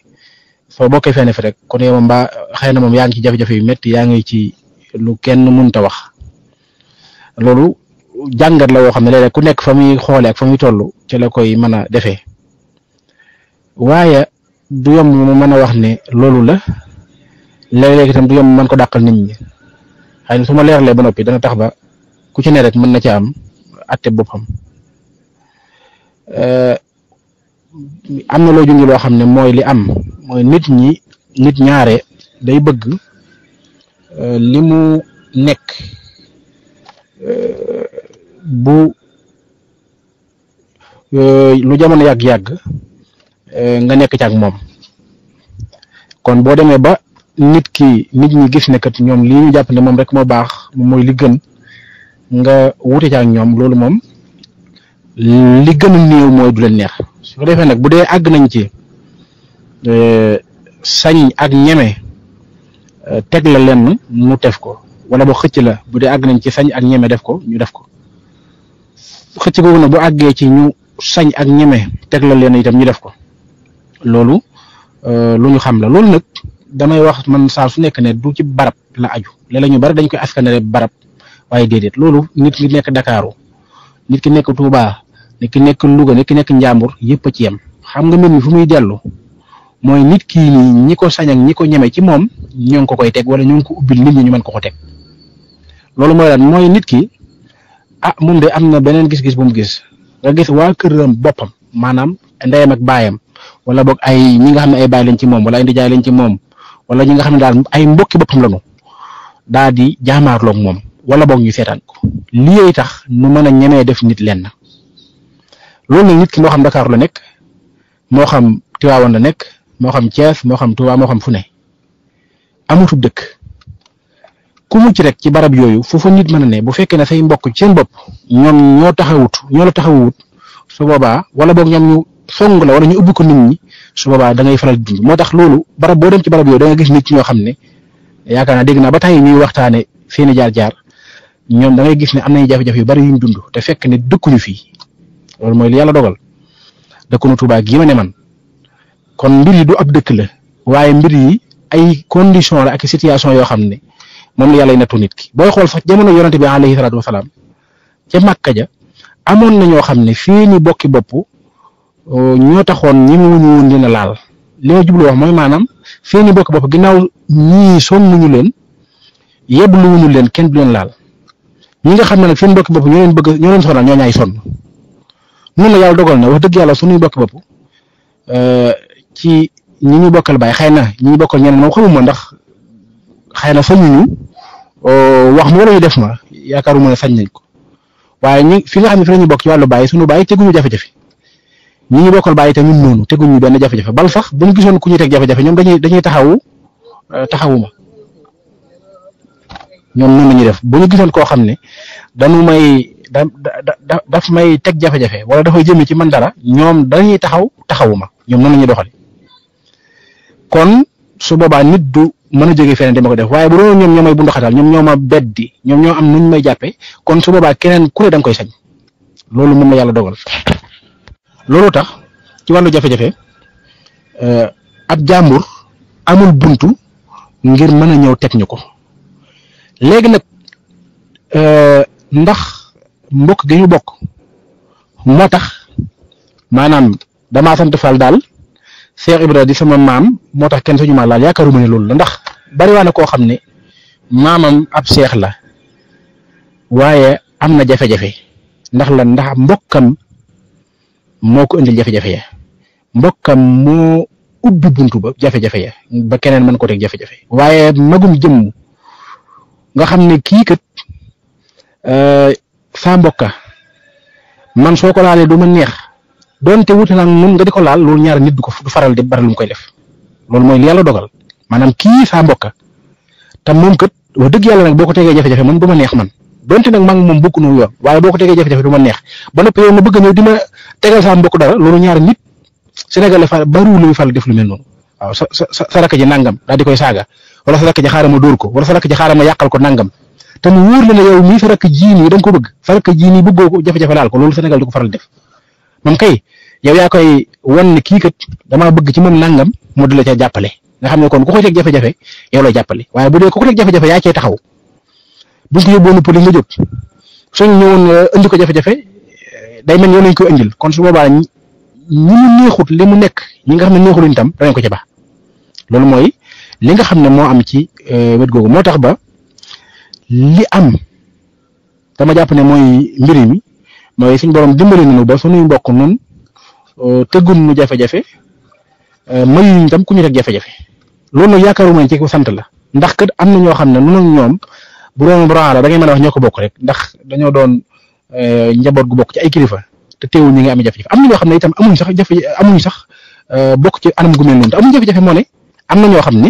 soo bokkee fenn fi rek kon yow moom mbaa xëy na moom yaa ngi ci jafe-jafe yu métti yaa ngi ci lu kenn mënta wax loolu jàngat la woo xam ne léeg-léeg ku nekk fa muy xoole ak fa muy toll ci la koy mën a defee waaye du yomb mu mën a wax ne loolu la léeg-léeg itam du yomb mën ko dàqal nit ñi xëy na su ma leeralee ba noppi dana tax ba ku ci ne rek mën na ci am atte boppam am na loo junj loo xam ne mooy li am mooy nit ñaare day bëgg li mu nekk bu lu jamono yàgg-yàgg nga nekk ci ak moom kon boo demee ba nit ñi gis ne kat ñoom lii ñu jàpp ne moom rek moo baax moom mooy li gën nga wute ci ak ñoom loolu moom li gën a néew mooy du leen neex su ko defee nag bu dee àgg nañ ci sañ ak ñeme teg la lenn mu def ko wala boo xëcc la bu dee àgg nañ ci sañ ak ñeme def ko ñu def ko xëcc googu nag bu àggee ci ñu sañ ak ñeme teg la leen itam ñu def ko loolu lu ñu xam la loolu nag damay wax man saa su nekk ne du ci barab la aju léeg-léeg ñu bari dañ koy askanale barab waaye déedéet loolu nit ki nekk Dakaaru nit ki nekk Touba nit ki nekk Louga nit ki nekk Njàmbur yëpp a ci yem xam nga mbir mi fu muy dellu mooy nit kii nii ñi ko sañ ak ñi ko ñeme ci moom ñoo ngi ko koy teg wala ñoo ngi ko ubbil nit ñi ñu mën ko teg loolu mooy lan mooy nit ki moom de am na beneen gis-gis bu mu gis nga gis waa këram boppam maanaam ndeyam ak baayam wala boog ay ñi nga xam ne ay baay lañ ci moom wala ay ndijaay lañ ci moom wala ñi nga xam ne daal ay mbokki boppam lañu daal di jaamaarloog moom wala boog ñu seetaan ko lii tax nu mën a ñemee def nit lenn loolu nag nit ki moo xam Dakar la nekk moo xam Tivaouane la nekk moo xam Thiès moo xam Touba moo xam fu ne amutub dëkk ku mucc rek ci barab yooyu foofu nit mën a ne bu fekkee ne say mbokk ci seen bopp ñoom ñoo la taxawut su boobaa wala boog ñoom ñu song la wala ñu ubbi ko nit ñi su boobaa da ngay faral di dund moo tax loolu barab boo dem ci barab yooyu da nga gis nit ñoo xam ne yaakaar naa dégg naa ba tey ñuy waxtaane seeni jaar-jaar ñoom da ngay gis ne am nañu jafe-jafe yu bari yuñ dund te fekk ne dëkkuñu fii loolu mooy li yàlla dogal dëkkunu Tuubaa gii ma ne man kon mbir yi du ab dëkk la waaye mbir yi ay condition la ak situation yoo xam ne moom la yàlla nattu nit ki booy xool sax jamono yonente bi alayhi salaatu wasalaam ca Màkka ja amoon na ñoo xam ne fii ni bokki bopp ñoo taxoon ñi mu woon dina laal li ma jublu wax mooy maanaam fii ni bokki bopp ginnaaw ñii sonnuñu leen yebluwuñu leen kenn du leen laal ñi nga xam ne nag seen bokki bopp ñoo leen sonal ñoo ñaay sonn noonu la yàlla dogal na wax dëgg yàlla suñuy bokki bopp ci ñi ñu bokkal baay xëy na ñi ñu bokkal ñeneen moom xamuma ndax xëy na sañuñu wax ma wala ñu def ma yaakaaruma ne sañ nañ ko waaye ñi fi nga xam ne fi la ñu bokk ci wàllu baay suñu baay teguñu jafe-jafe ñi ñu bokkal baay tamit noonu teguñu benn jafe-jafe bal sax bu ñu gisoon ku ñuy teg jafe-jafe ñoom dañuy taxawuma ñoom noonu la ñuy def bu ñu gisoon koo xam ne dañu may daf may teg jafe-jafe wala dafay jëme ci man dara ñoom dañuy taxawuma ñoom noonu la ñuy doxale kon su boobaa nit du mën a jógee feneen dama ko def waaye bu doon ñoom ñoo may bunduxatal ñoom ñoo ma beddi ñoom ñoo am nuñ may jàppe kon su boobaa keneen ku ne da nga koy sañ loolu moom la yàlla dogal loolu tax ci wàllu jafe-jafe ab jàmbur amul buntu ngir mën a ñëw teg ñu ko léegi nag ndax mbokk gi ñu bokk moo tax maanaam damaa sant Fall daal Cheikh Ibra di sama maam moo tax kenn suñu ma laal yaakaaruma ne loolu la ndax bari waa na koo xam ne maamam ab seex la waaye am na jafe-jafe ndax mbokkam moo ko indil jafe-jafe ya mbokkam moo ubbi buntu ba jafe-jafe ya ba keneen mën ko teg jafe-jafe waaye magum jëmm nga xam ne kii kat saa mbokka man soo ko laalee du ma neex doonte wuute naa nun nga di ko laal loolu ñaari nit du faral di bari lu mu koy def loolu mooy li yàlla dogal maanaam kii saa mbokka te moom kat wax dëgg yàlla nag boo ko tegee jafe-jafe man du ma neex man donte nag maa ngi moom bokku nu yoon waaye boo ko tegee jafe-jafe du ma neex ba noppi yow nga bëgg a ñëw di ma tegal saa mbokk dara loolu ñaari nit Sénégal fa bariwul lu muy faral def lu mel noonu waaw sa rakk ji nangam daal di koy saaga wala sa rakk ji xaaral ma dóor ko wala sa rakk ji xaaral ma yàqal ko nangam te mu wóor la ne yow mii sa rakk ji nii da nga ko bëgg sa rakk ji nii bëggoo ko jafe-jafe laal ko loolu Sénégal di ko faral def moom kay yow yaa koy wan ne kii kat damaa bëgg ci moom nangam mu di la ca jàppale nga xam ne kon ku ko teg jafe-jafe yow lay jàppale waaye bu dee ku ko teg jafe-jafe yaa cee taxaw buñ ko yóbboon police nga jóg suñ ñëwoon indi ko jafe-jafe day mel yow lañ ko indil kon su boobaa ñi mu neexut li mu nekk ñi nga xam ne neexuluñ tam danañ ko ca baax loolu mooy li nga xam ne moo am ci wet googu moo tax ba li am dama jàpp ne mooy mbir mi mooy suñ borom dimbali nañu ba suñuy mbokk nun tëggun nu jafe-jafe mayuñ tam ku ñu teg jafe-jafe loolu nag yaakaaruma ci ko sant la ndax kat am na ñoo xam ne nun ak ñoom bu doon bran la da ngay mën a wax ñoo ko bokk rek ndax dañoo doon njaboot gu bokk ci ay kilifa te teewul ñi ngi amee jafe-jafe am na ñoo xam ne itam amuñ sax bokk ci anam gu mel noonu te amuñ jafe-jafe moo ne am na ñoo xam ne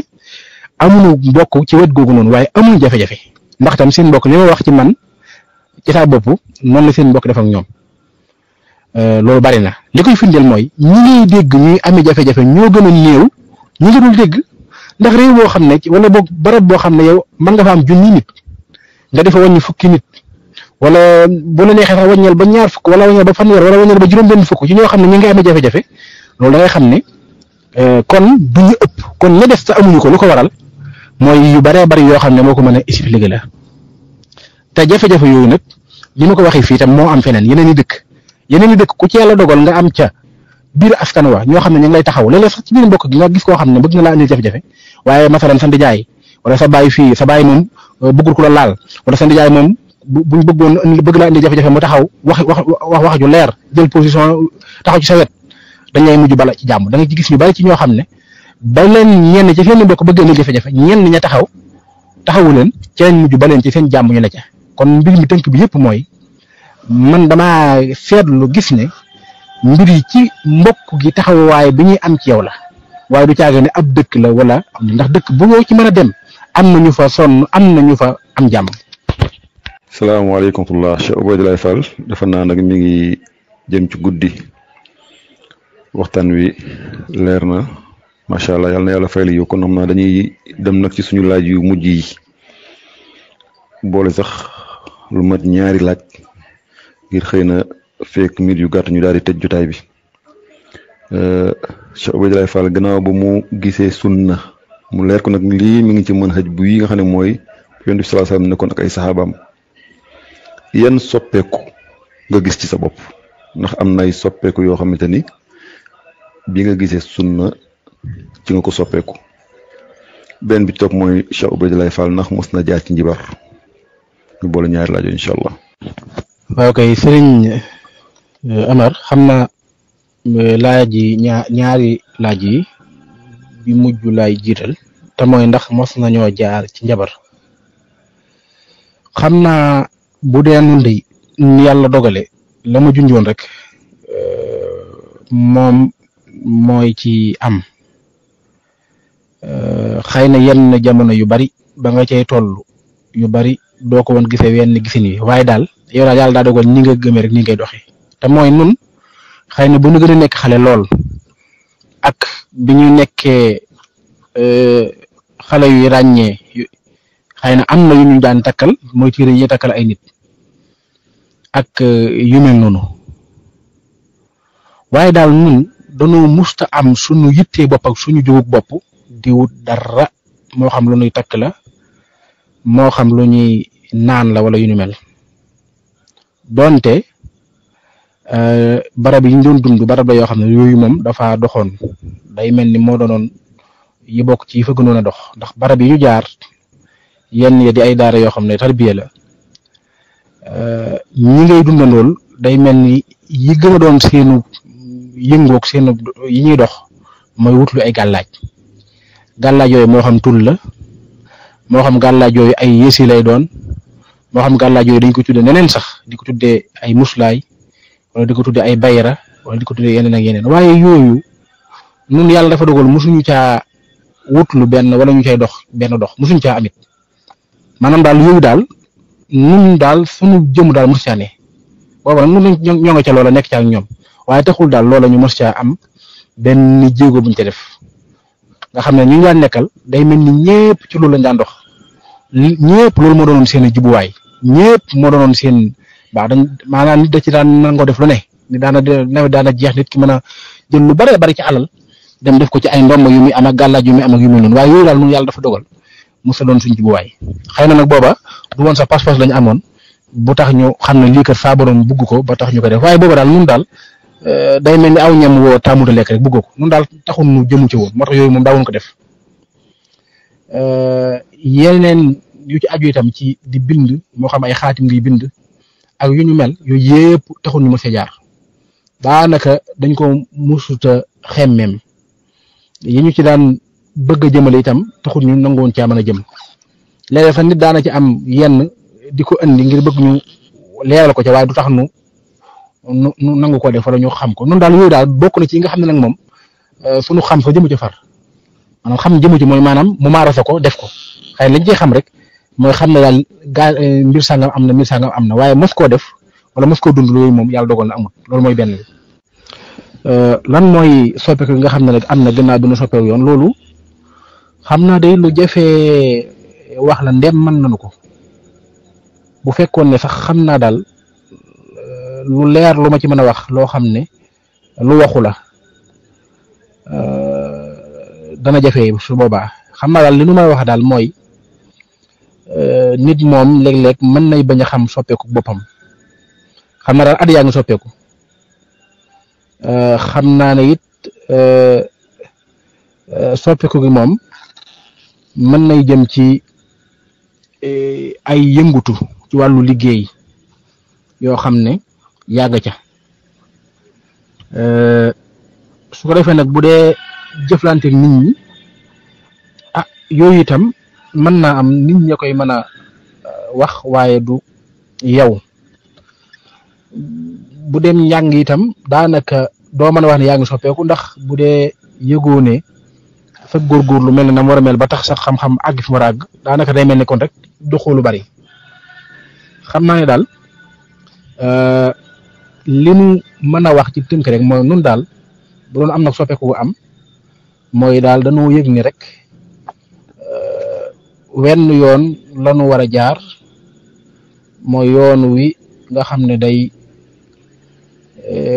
amuñu bokk ci wet googu noonu waaye amuñ jafe-jafe ndax tam seen mbokk li ma wax ci man ci saa bopp noonu la seen mbokk def ak ñoom loolu bari na li koy firndeel mooy ñi ngay dégg ñuy amee jafe-jafe ñoo gën a néew ñi nga dul dégg ndax réew boo xam ne wala boog barab boo xam ne yow mën nga fa am junni nit nga defa wàññi fukki nit wala bu la neexee sax wàññeel ba ñaar fukk wala wàññeel ba fanweer wala wàññeel ba juróom-benn fukk ci ñoo xam ne ñi ngi amee jafe-jafe loolu da ngay xam ne kon du ñu ëpp kon ña def te amuñu ko lu ko waral mooy yu baree bari yoo xam ne moo ko mën a expliquer la te jafe-jafe yooyu nag li ma ko waxee fii tam moo am feneen yeneen i dëkk ku ci yàlla dogal nga am ca biir askan wa ñoo xam ne ñu ngi lay taxaw léeg-léeg sax ci biir mbokk gi nga gis koo xam ne bëgg na laa indi jafe-jafe waaye masalan sa ndijaay wala sa baay fii sa baay moom bëggul ku la laal wala sa ndijaay moom buñ bëgg laa indi jafe-jafe mu taxaw wax ju leer jël position taxaw ci sa wet dañ lay mujj bala ci jàmm da nga ci gis ñu bari ci ñoo xam ne ba leen ñenn ci seen mbokk bëgg indi jafe-jafe ñenn ña taxawu leen ci lañ mujj ba leen ci seen jàmm ñu ne ca kon mbir mi tënk bi yëpp mooy man damaa seetlu gis ne mbir yi ci mbokk gi taxawaay bi ñuy am ci yow la waaye du caage ne ab dëkk la wala ndax dëkk bu ñoo ci mën a dem am na ñu fa sonn am na ñu fa am jàmm. salaamaaleykum wa rahmatulah Cheikh Ubaydulaay Fall dafa naa nag mi ngi jëm ci guddi waxtaan wi leer na macha allah yal na yàlla fayal yu kon xam naa dañuy dem nag ci suñu laaj yu mujj yi boole sax lu mat ñaari laaj ngir xëy na fekk mbir yu gàtt ñu daal di tëj jotaay bi Cheikh Ubaydulaay Fall gannaaw ba mu gisee sunna mu leer ko nag lii mi ngi ci mën xëj bu yi nga xam ne mooy Yonent bi sallallahu alayhi wasallam nekkoon ak ay saxaabaam yan soppeeku nga gis ci sa bopp ndax am na ay soppeeku yoo xamante ni bi nga gisee sunna ci nga ko soppeeku benn bi topp mooy Cheikh Ubaydulaay Fall ndax mos na jaar ci njibar ñu boole ñaari laaj incha allah. waaw kay sëriñ Amar xam naa laaj yi ñaari laaj yi bi mujj laay jiital te mooy ndax mos nañoo jaar ci njabar xam naa bu dee nun de yàlla dogale la ma junjoon rek moom mooy ci am xëy na yenn jamono yu bari ba nga cay toll yu bari doo ko woon gisee wenn gisin wi waaye daal yow daal yàlla daa dogal ni nga gëmee rek ni ngay doxee te mooy nun xëy na bu ñu gën a nekk xale lool ak bi ñu nekkee xale yu ràññee xëy na am na yu ñu daan takkal mooy téere yi takkal ay nit ak yu mel noonu waaye daal nun dañoo musta am suñu yittee bopp ak suñu jógug bopp di wut dara moo xam lu ñuy takk la moo xam lu ñuy naan la wala yu ñu mel donte barab yi ñu doon dund barab la yoo xam ne yooyu moom dafa doxoon day mel ni moo doonoon yi bokk ci yi fa gënoon a dox ndax barab yi ñu jaar yenn ya di ay daara yoo xam ne tarbiya la ñi ngay dundandool day mel ni yi gën a doon seenu yëngoog seenu yi ñuy dox mooy wutlu ay gàllaaj yooyu moo xam tul la moo xam gàllaaj yooyu ay yësi lay doon moo xam gàllaaj yooyu dañ ko tuddee neneen sax di ko tuddee ay muslaay wala di ko tuddee ay bayra wala di ko tuddee yeneen ak yeneen waaye yooyu nun yàlla dafa dogal mosuñu caa wutlu benn wala ñu cay dox benn dox mosuñu caa amit maanaam daal yooyu daal nun daal suñu jëmu daal mos caa ne booba nag nun ñoo nga ca loola nekk ca ak ñoom waaye taxul daal loola ñu mos caa am benn jéego buñ ca def nga xam ne ñu daan nekkal day mel ni ñëpp ci loolu lañ daan dox ñëpp loolu moo doonoon seen jubuwaay ñëpp moo doonoon seen baax dañ maanaam nit da ci daan nangoo def lu ne ni daana jeex nit ki mën a jël lu bari ci alal dem def ko ci ay ndomb yu muy am ak gàllaaj yu muy am ak yu mel noonu waaye yooyu daal nun yàlla dafa dogal musa doon suñ jubuwaay xëy na nag booba du woon sax pas-pas lañu amoon bu tax ñu xam ne lii kat saa borom bugg ko ba tax ñu ko def waaye booba daal nun daal day mel ni aw ñam woo taamuta lekk rek bugg ko nun daal taxul nu jëmu ci woon moo tax yooyu moom daawuñ ko def yeneen yu ci aju itam ci di bind moo xam ay xaatim ngiy bind ak yu ñu mel yooyu yëpp taxul ñu mos a jaar daanaka dañ ko musuta xemmeem yi ñu ci daan bëgg a jëmale itam taxul ñu nangoon caa mën a jëm léeg-léeg sax nit daana ci am yenn di ko andi ngir bëgg ñu leeral ko ca waaye du tax nu nangu ko def wala ñu xam ko noonu daal yooyu daal bokk na ci yi nga xam ne nag moom suñu xam sa jëmu ci far maanaam xam jëmu ci mooy maanaam mu maarase ko def ko xëy na lañ ciy xam rek mooy xam ne daal mbir sàngam am na waaye mos koo def wala mos koo dund loolu moom yàlla dogal na amul loolu mooy benn bi lan mooy soppeeku nga xam ne rek am na gannaaw bi nu soppeeku yoon loolu xam naa day lu jafee wax la ndem mën nañu ko bu fekkoon ne sax xam naa daal lu leer lu ma ci mën a wax loo xam ne lu waxu la dana jafe su boobaa xam naa daal li nu may wax daal mooy nit moom léeg-léeg mën nay bañ a xam soppeeku boppam xam naa daal at yaa ngi soppeeku xam naa ne it soppeeku gi moom mën nay jëm ci ay yëngutu ci wàllu liggéey yoo xam ne yàgg ca su ko defee nag bu dee jëflante nit ñi yooyu itam mën naa am nit ña koy mën a wax waaye du yow bu dem njàng itam daanaka doo mën a wax ne yaa ngi soppeeku ndax bu dee yëgoo ne sa góorgóorlu mel na nam war a mel ba tax sax xam-xam àgg fi mu war a àgg daanaka day mel ni kon rek doxoo lu bari xam naa ne daal li nu mën a wax ci tënk rek mooy nun daal bu doon am nag soppeeku gu am mooy daal dañoo yëg ni rek wenn yoon lanu war a jaar mooy yoon wi nga xam ne day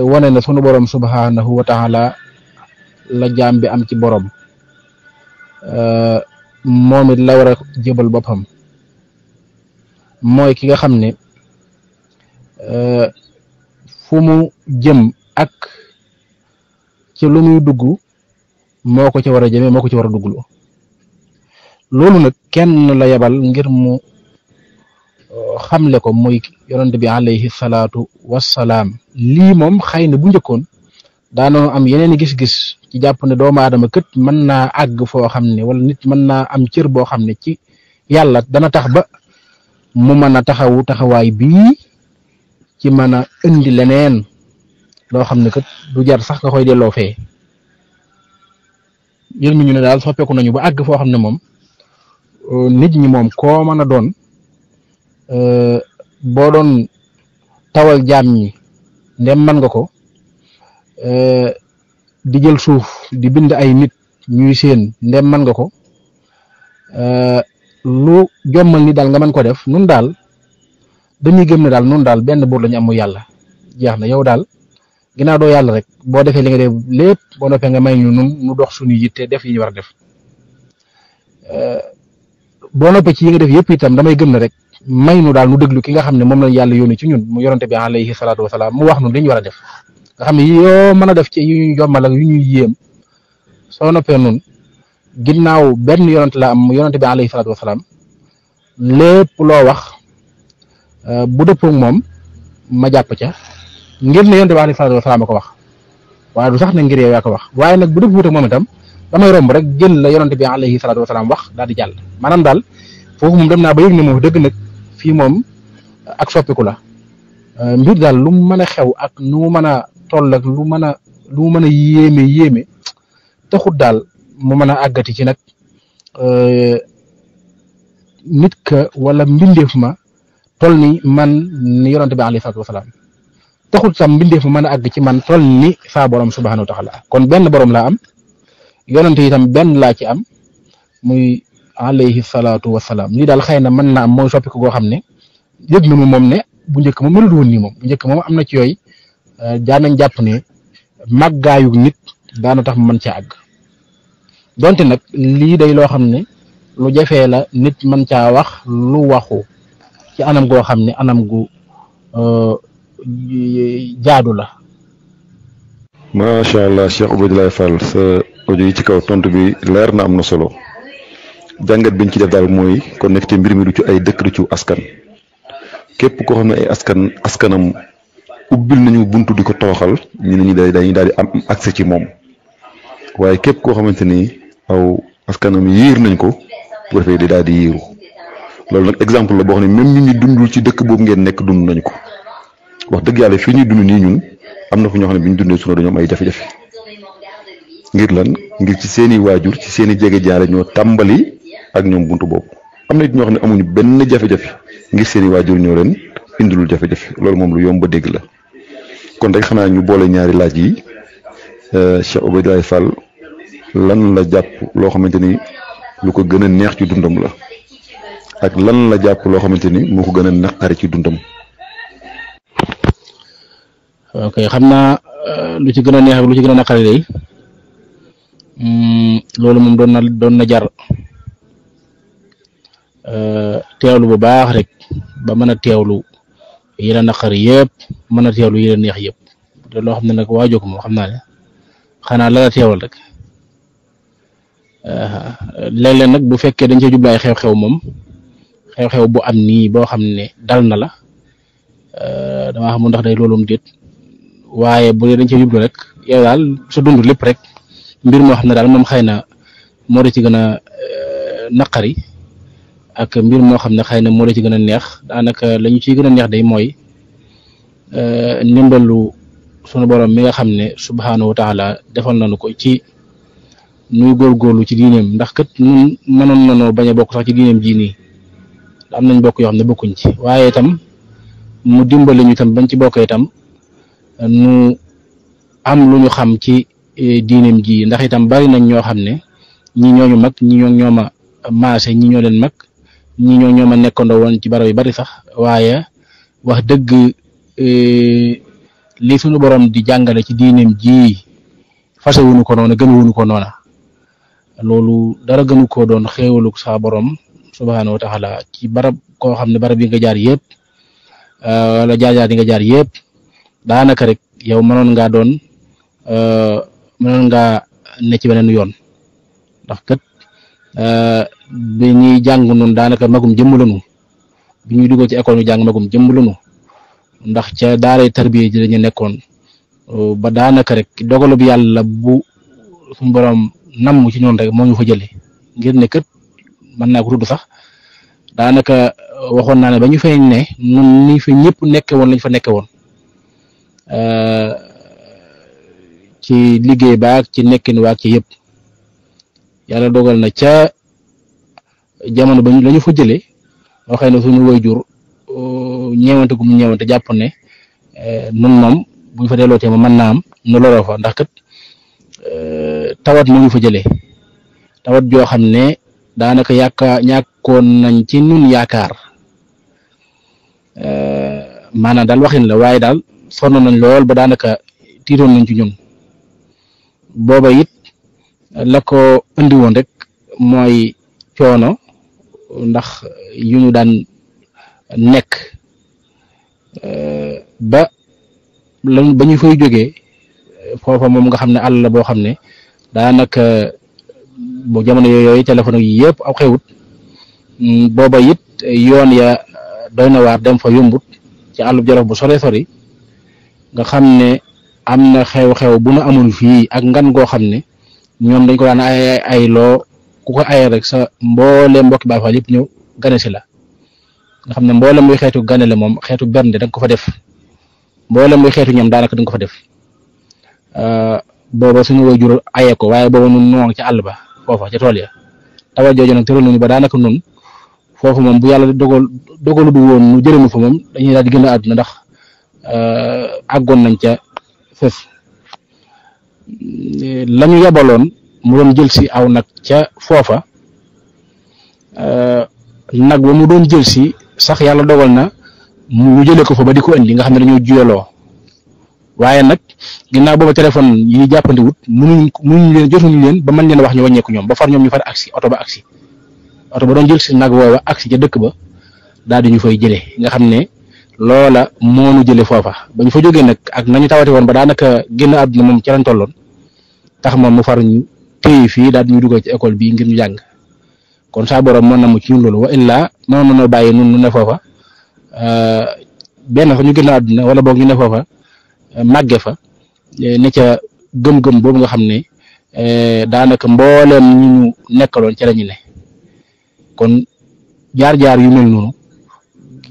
wane na sunu borom subhanahu wa taala la jaam bi am ci borom moom it la war a jébal boppam mooy ki nga xam ne fu mu jëm ak ci lu muy dugg moo ko ci war a jëmee moo ko ci war a dugglu loolu nag kenn la yebal ngir mu xamle ko muy yonent bi alayhi salaatu wassalaam lii moom xëy na bu njëkkoon daanoo am yeneen gis-gis ci jàpp ne doomu aadama kët mën naa àgg foo xam ne wala nit mën naa am cër boo xam ne ci yàlla dana tax ba mu mën a taxawu taxawaay bii ci mën a indi leneen loo xam ne kët du jar sax nga koy delloo fee yër mi ñu ne daal soppeeku nañu ba àgg foo xam ne moom nit ñi moom koo mën a doon boo doon tawal jaam ñi ndem mën nga ko di jël suuf di bind ay nit ñuy seen ndem mën nga ko lu jommal ni daal nga mën ko def nun daal dañuy gëm ne daal nun daal benn buur lañu am muy yàlla jeex na yow daal ginnaaw doo yàlla rek boo defee li nga def lépp boo noppee nga may ñu nun nu dox suñu yitte def yi ñu war a def boo noppee ci yi nga def yëpp itam damay gëm ne rek may nu daal nu déglu ki nga xam ne moom la yàlla yónni ci ñun mu yonante bi alayhi salaatu wasalaam mu wax nu li ñu war a def nga xam ne yoo mën a def ci yu ñu jommal ak yu ñuy yéem soo noppee nun ginnaaw benn yonante la am mu yonante bi alayhi salaatu wasalaam lépp loo wax bu dëppoo moom ma jàpp ca ngir ne yonante bi alayhi salaatu wasalaam a ko wax waaye du sax ne ngir yow yaa ko wax waaye nag bu dëppoo ak moom itam damay romb rek jël la yonante bi alayhi salaatu wasalaam wax daal di jàll maanaam daal foofu moom dem naa ba yëg ne moom dëgg nag fii moom ak soppiku la mbir daal lu mu mën a xew ak nu mu mën a toll ak lu mu mën a yéeme taxut daal mu mën a àggati ci nag nit ka wala mbindeef ma toll ni man ni yonante bi alayhi salaatu wasalaam taxut sam mbindeef ma mën a àgg ci man toll ni saa borom subhanahu wa taala kon benn borom laa am yonante itam benn laa ci am muy alayhi salaatu wasalaam lii daal xëy na mën naa am mooy soppiku goo xam ne yëg na mu moom ne bu njëkk moom mënul woon nii moom bu njëkk moom am na ci yooyu daan nañ jàpp ne màggaayu nit daana tax mu mën caa àgg donte nag lii day loo xam ne lu jafee la nit mën caa wax lu waxu ci anam goo xam ne anam gu jaadu la. macha allah Cheikh Oubaydlaye Fall sa audio yi ci kaw tontu bi leer na am na solo jàngat biñ ci def daal mooy kon nekk te mbir mi du ci ay dëkk du ci askan képp koo xam ne ay askanam ubbil nañu buntu di ko tooxal ñu ne ñu dañuy daal di am accès ci moom waaye képp koo xamante ni aw askanam yiir nañ ko bu defee di daal di yiiru loolu nag exemple la boo xam ne même ñu dundul ci dëkk boobu ngeen nekk dund nañ ko wax dëgg yàlla fii ñuy dund nii ñun am na fu ñoo xam ne bi ñu dundee sunu dañoo am ay jafe-jafe ngir lan ngir ci seeni waajur ci seeni jege jaare ñoo tàmbali ak ñoom buntu boobu am na it ñoo xam ne amuñu benn jafe-jafe ngir seeni waajur ñoo leen indilul jafe-jafe loolu moom lu yomb ba dégg la kon rek xanaa ñu boole ñaari laaj yi Cheikh Oubaydlaye Fall lan la jàpp loo xamante ni lu ko gën a neex ci dundam la ak lan la jàpp loo xamante ni moo ko gën a naqari ci dundam. ok xam naa lu ci gën a neex ak lu ci gën a naqari day loolu moom doon na jar teewlu bu baax rek ba mën a teewlu yi la naqar yëpp mën a teewlu yi la neex yëpp te loo xam ne nag waajoo ko moom xam naa ne xanaa la teewal rek léeg-léeg nag bu fekkee dañ cee jublaay xew-xew moom xew-xew bu am nii boo xam ne dal na la damaa xamul ndax day loolum déet waaye bu dee dañ cee jublu rek yow daal sa dund lépp rek mbir moo xam ne daal moom xëy na moo da ci gën a naqari ak mbir moo xam ne xëy na moo da ci gën a neex daanaka la ñu ciy gën a neex day mooy ndimbalu sunu borom mi nga xam ne subhaanahu wa taala defal nañu ko ci nuy góorgóorlu ci diineem ndax kat ñun mënoon nañoo bañ a bokk sax ci diineem ji nii am nañ bokk yoo xam ne bokkuñ ci waaye itam mu dimbali ñu itam bañ ci bokk itam nu am lu ñu xam ci diineem ji ndax itam bari nañ ñoo xam ne ñi ñooñu mag ñi ñoo ma maase ñi ñoo leen mag ñi ñoo ma nekkandoo woon ci barab yu bari sax waaye wax dëgg li suñu borom di jàngale ci diineem ji fasewuñu ko noona gënuwuñu ko noona loolu dara gënu koo doon xéewalu sa borom subhaanahu wa taala ci barab koo xam ne barab yi nga jaar yëpp wala jaar yi nga jaar yëpp daanaka rek yow mënoon ngaa ne ci beneen yoon ndax kat bi ñuy jàng noonu daanaka magum jëmm lañu bi ñuy dugal ci école ñu jàng magum jëmm lañu ndax ca daaray tarbiya ji lañu nekkoon ba daanaka rek dogalu bi yàlla bu suñu borom namm ci ñoon rek moo ñu fa jëlee ngir ne kat mën naa ko tudd sax daanaka waxoon naa ne ba ñu fay ne nun ni fa ñëpp nekke woon lañ fa nekke woon ci liggéey baak ci nekkin waak ci yëpp yàlla dogal na ca jamono ba lañu fa jëlee loo xëy na suñu waajur ñeewante gu mu ñeewante jàpp ne nun moom bu ñu fa dellootee ma mën naa am nu loroo fa ndax kat tawat moo ñu fa jëlee tawat joo xam ne daanaka ñàkkoon nañ ci ñun yaakaar maanaam daal waxin la waaye daal sonn nañ lool ba daanaka tiitoon nañ ci ñun booba it la ko indi woon rek mooy coono ndax yu ñu daan nekk ba ñu fay jógee foofa moom nga xam ne àll la boo xam ne daanaka bu jamono yooyu téléphone yi yëpp aw xewut booba it yoon ya doy na waar dem fa yombut ci àllub Jolof bu sore sori nga xam ne am na xew-xew bu nu amoon fii ak ngan goo xam ne ñoom dañ ko daan ay loo ku ko ay rek sa mbooleem mbokki Baay Faal yëpp ñëw gane si la nga xam ne mboolem muy xeetu ganale moom xeetu bernde da nga ko fa def mboolem muy xeetu ñoom daanaka da nga ko fa def booba suñu waajur ayee ko waaye booba nun noo ngi ci àll ba foofa ca tool ya tawat jooju nag tëral nañu ba daanaka nun foofu moom bu yàlla dogalu du woon nu jërëmu fa moom dañuy daal di gën a àdduna ndax àggoon nañ ca fës la ñu yabaloon mu doon jël si aw nag ca foofa nag ba mu doon jël si sax yàlla dogal na mu jëlee ko fa ba di ko indi nga xam ne dañoo juyaloo waaye nag ginnaaw booba téléphone yi jàppandiwut mënuñ leen jotuñu leen ba mën leen wax ñu wàññeeku ñoom ba far ñoom ñu far agsi oto ba doon jël si nag woowa agsi ca dëkk ba daal di ñu fay jëlee nga xam ne loola moo nu jëlee foofa ba ñu fa jógee nag ak nañu tawate woon ba daanaka génn àdduna moom ca lañ tolloon tax moom mu far ñu téye fii daal di ñu dugal ci école bii ngir ñu jàng kon saa borom mën na mu ci ñun loolu wa illaa mënoon nañoo bàyyi nun nu ne foofa benn fa ñu génn àdduna wala boog ñu ne foofa màgge fa ne ca gëm-gëm boobu nga xam ne daanaka mbooleem ñu ñu nekkaloon ca la ñu ne kon jaar-jaar yu mel noonu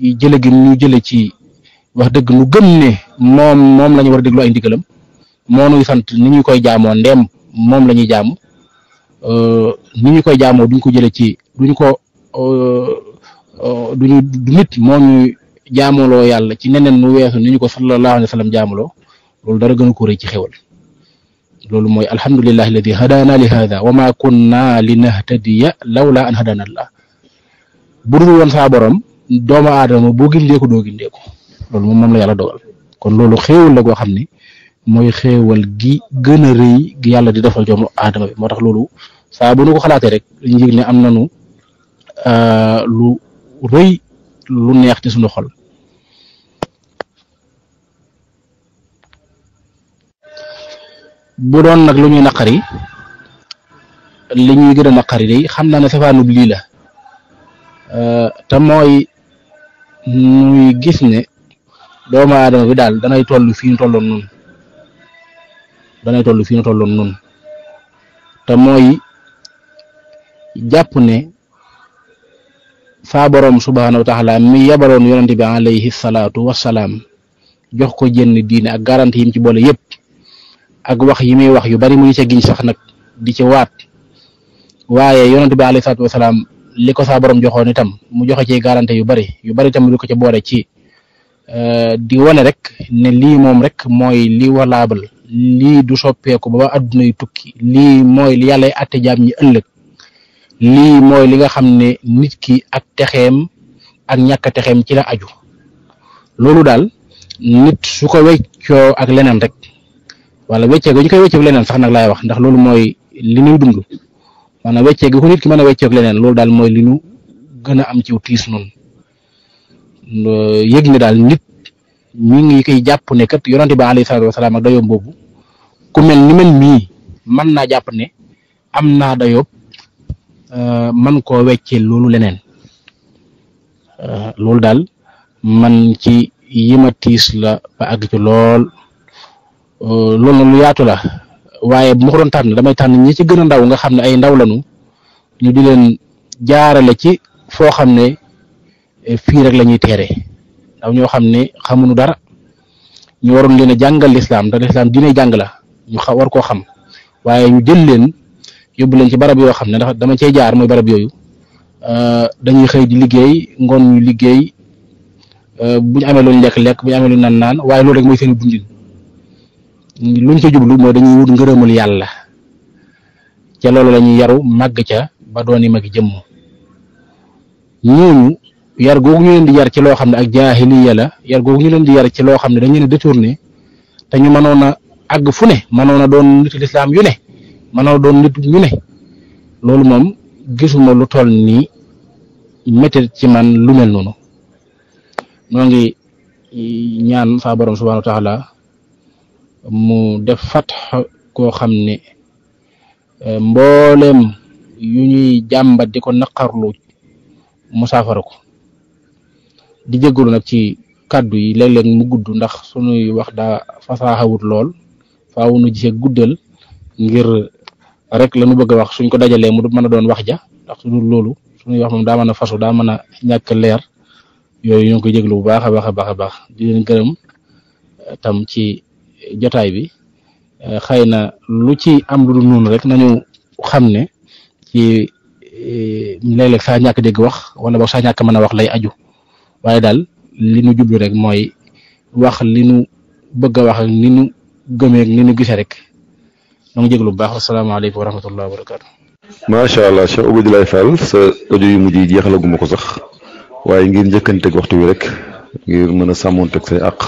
jële gi ñu jële ci wax dëgg nu gëm ne moom la ñu war a déglu ay ndigalam moo nuy sant ni ñu koy jaamoo ndeem moom la ñuy jaamu ni ñu koy jaamoo duñ ko jële ci du nit moo ñu jaamuloo yàlla ci neneen nu weesu ni ñu ko sallallahu alayhi wa sallam jaamuloo loolu dara gënu ko rëy ci xewal loolu mooy alhamdulillahi alladi hadana li hada wa ma kunna linahtadiya lawla an hadana allah bu dul woon saa borom doomu aadama boo gindeeku doo gindeeku loolu moom la yàlla dogal kon loolu xéewal la goo xam ne mooy xéewal gi gën a rëy gi yàlla di defal doomu aadama bi moo tax loolu saa bu nu ko xalaatee rek ñu yëg ne am nañu lu rëy lu neex ci suñu xol bu doon nag lu ñuy naqari li ñuy gën a naqari day xam naa ne safaanub lii la te mooy ñuy gis ne doomu aadama bi daal danay toll fii ñu tolloon nun te mooy jàpp ne saa boroom subhaanahu wa taala mi yabaloon yonente bi alayhi salaatu wassalaam jox ko jenn diine ak garanti yim ci boole yépp ak wax yi muy wax yu bari muy ca giñ sax nag di ci waat waaye yonente bi alayhi salaatu wassalaam li ko saa boroom joxoon itam mu joxe ci garanti yu bari itam lu ko ci boole ci di wane rek ne lii moom rek mooy li valable lii du soppeeku ba adduna yu tukki lii mooy li yàllay àtte jaam ñi ëllëg lii mooy li nga xam ne nit ki ak texeem ak ñàkk a texeem ci la aju loolu daal nit su ko weccoo ak leneen rek wala weccee gu ñu koy weccee ak leneen sax nag laay wax ndax loolu mooy li ñuy dund maanaam weccee gu ko nit ki mën a weccee ak leneen loolu daal mooy li ñu gën a am ci tiis noonu yëg ne daal nit mi ngi koy jàpp ne kat yonente bi alayhi salaatu wasalaam ak dayoom boobu ku mel ni man mii mën naa jàpp ne am naa dayoob man koo weccee loolu leneen loolu daal man ci yima tiis la ba àgg ci lool loolu na lu yaatu la waaye bu ma ko doon tànn damay tànn ñi ci gën a ndaw nga xam ne ay ndaw lañu ñu di leen jaarale ci foo xam ne fii rek la ñuy teere ndaw ñoo xam ne xamuñu dara ñu waroon leen a jàngal lislaam te lislaam diine jàng la ñu war koo xam waaye ñu jël leen yóbbu leen ci barab yoo xam ne ndax dama cey jaar mooy barab yooyu dañuy xëy di liggéey ngoon ñu liggéey bu ñu amee lu ñu lekk bu ñu amee lu ñu naan waaye loolu rek mooy seen dundin luñ ca jublu mooy dañuy wut ngërëmul yàlla ca loolu la ñuy yaru màgg ca ba dooni magi jëmm ñooñu yar googu ñu leen di yar ci loo xam ne ak jaahiliya la yar googu ñu leen di yar ci loo xam ne dañu leen détourné te ñu mënoon a àgg fu ne mënoon a doon nit lislaam yu ne mënoon a doon nit ñu ne loolu moom gisuma lu toll nii métti ci man lu mel noonu noo ngi ñaan saa borom subhaanahu wa taala mu def fatx koo xam ne mboolem yu ñuy jàmbat di ko naqarlu mu saafara ko di jégalu nag ci kàddu yi léeg-léeg mu gudd ndax sunuy wax daa fasaaxawut lool faaw nu gisee guddal ngir rek la nu bëgg a wax suñ ko dajalee mu mën a doon wax ja ndax su dul loolu sunuy wax moom daa mën a fasu daa mën a ñàkk leer yooyu ñoo ngi koy jégalu bu baax a baax a baax a baax di leen gërëm tam ci jotaay bi xëy na lu ci am lu dul noonu rek nañu xam ne ci léeg-léeg saa ñàkk dégg wax wala boog saa ñàkk mën a wax lay aju waaye daal li nu jublu rek mooy wax li nu bëgg a wax ak ni nu gëmee ak ni nu gisee rek ñoo ngi jéglu bu baax asalaamaaleykum wa rahmatullahi wa barakaatu. macha allah Cheikh Oubaydulaye Fall sa audio yu mujj yi jeexalaguma ko sax waaye ngir njëkkanteeg waxtu wi rek ngir mën a sàmmonteeg say àq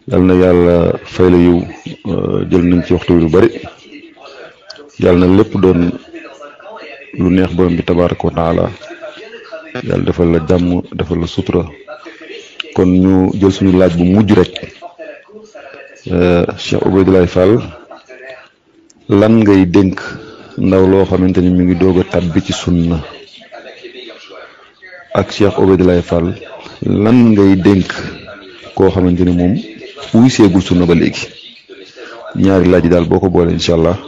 yal na yàlla fay la yiw jël nañ ci waxtu wi lu bari yàlla na lépp doon lu neex borom bi tabaaraka wa taala yàlla defal la jàmm defal la sutura kon ñu jël suñu laaj bu mujj rek Cheikh Oubaydulaye Fall lan ngay dénk ndaw loo xamante ni mi ngi doog a tàbbi ci sunna ak Cheikh Oubaydulaye Fall lan ngay dénk koo xamante ni moom wuy seegul sunna ba léegi ñaari laaj yi daal boo ko boole incha allah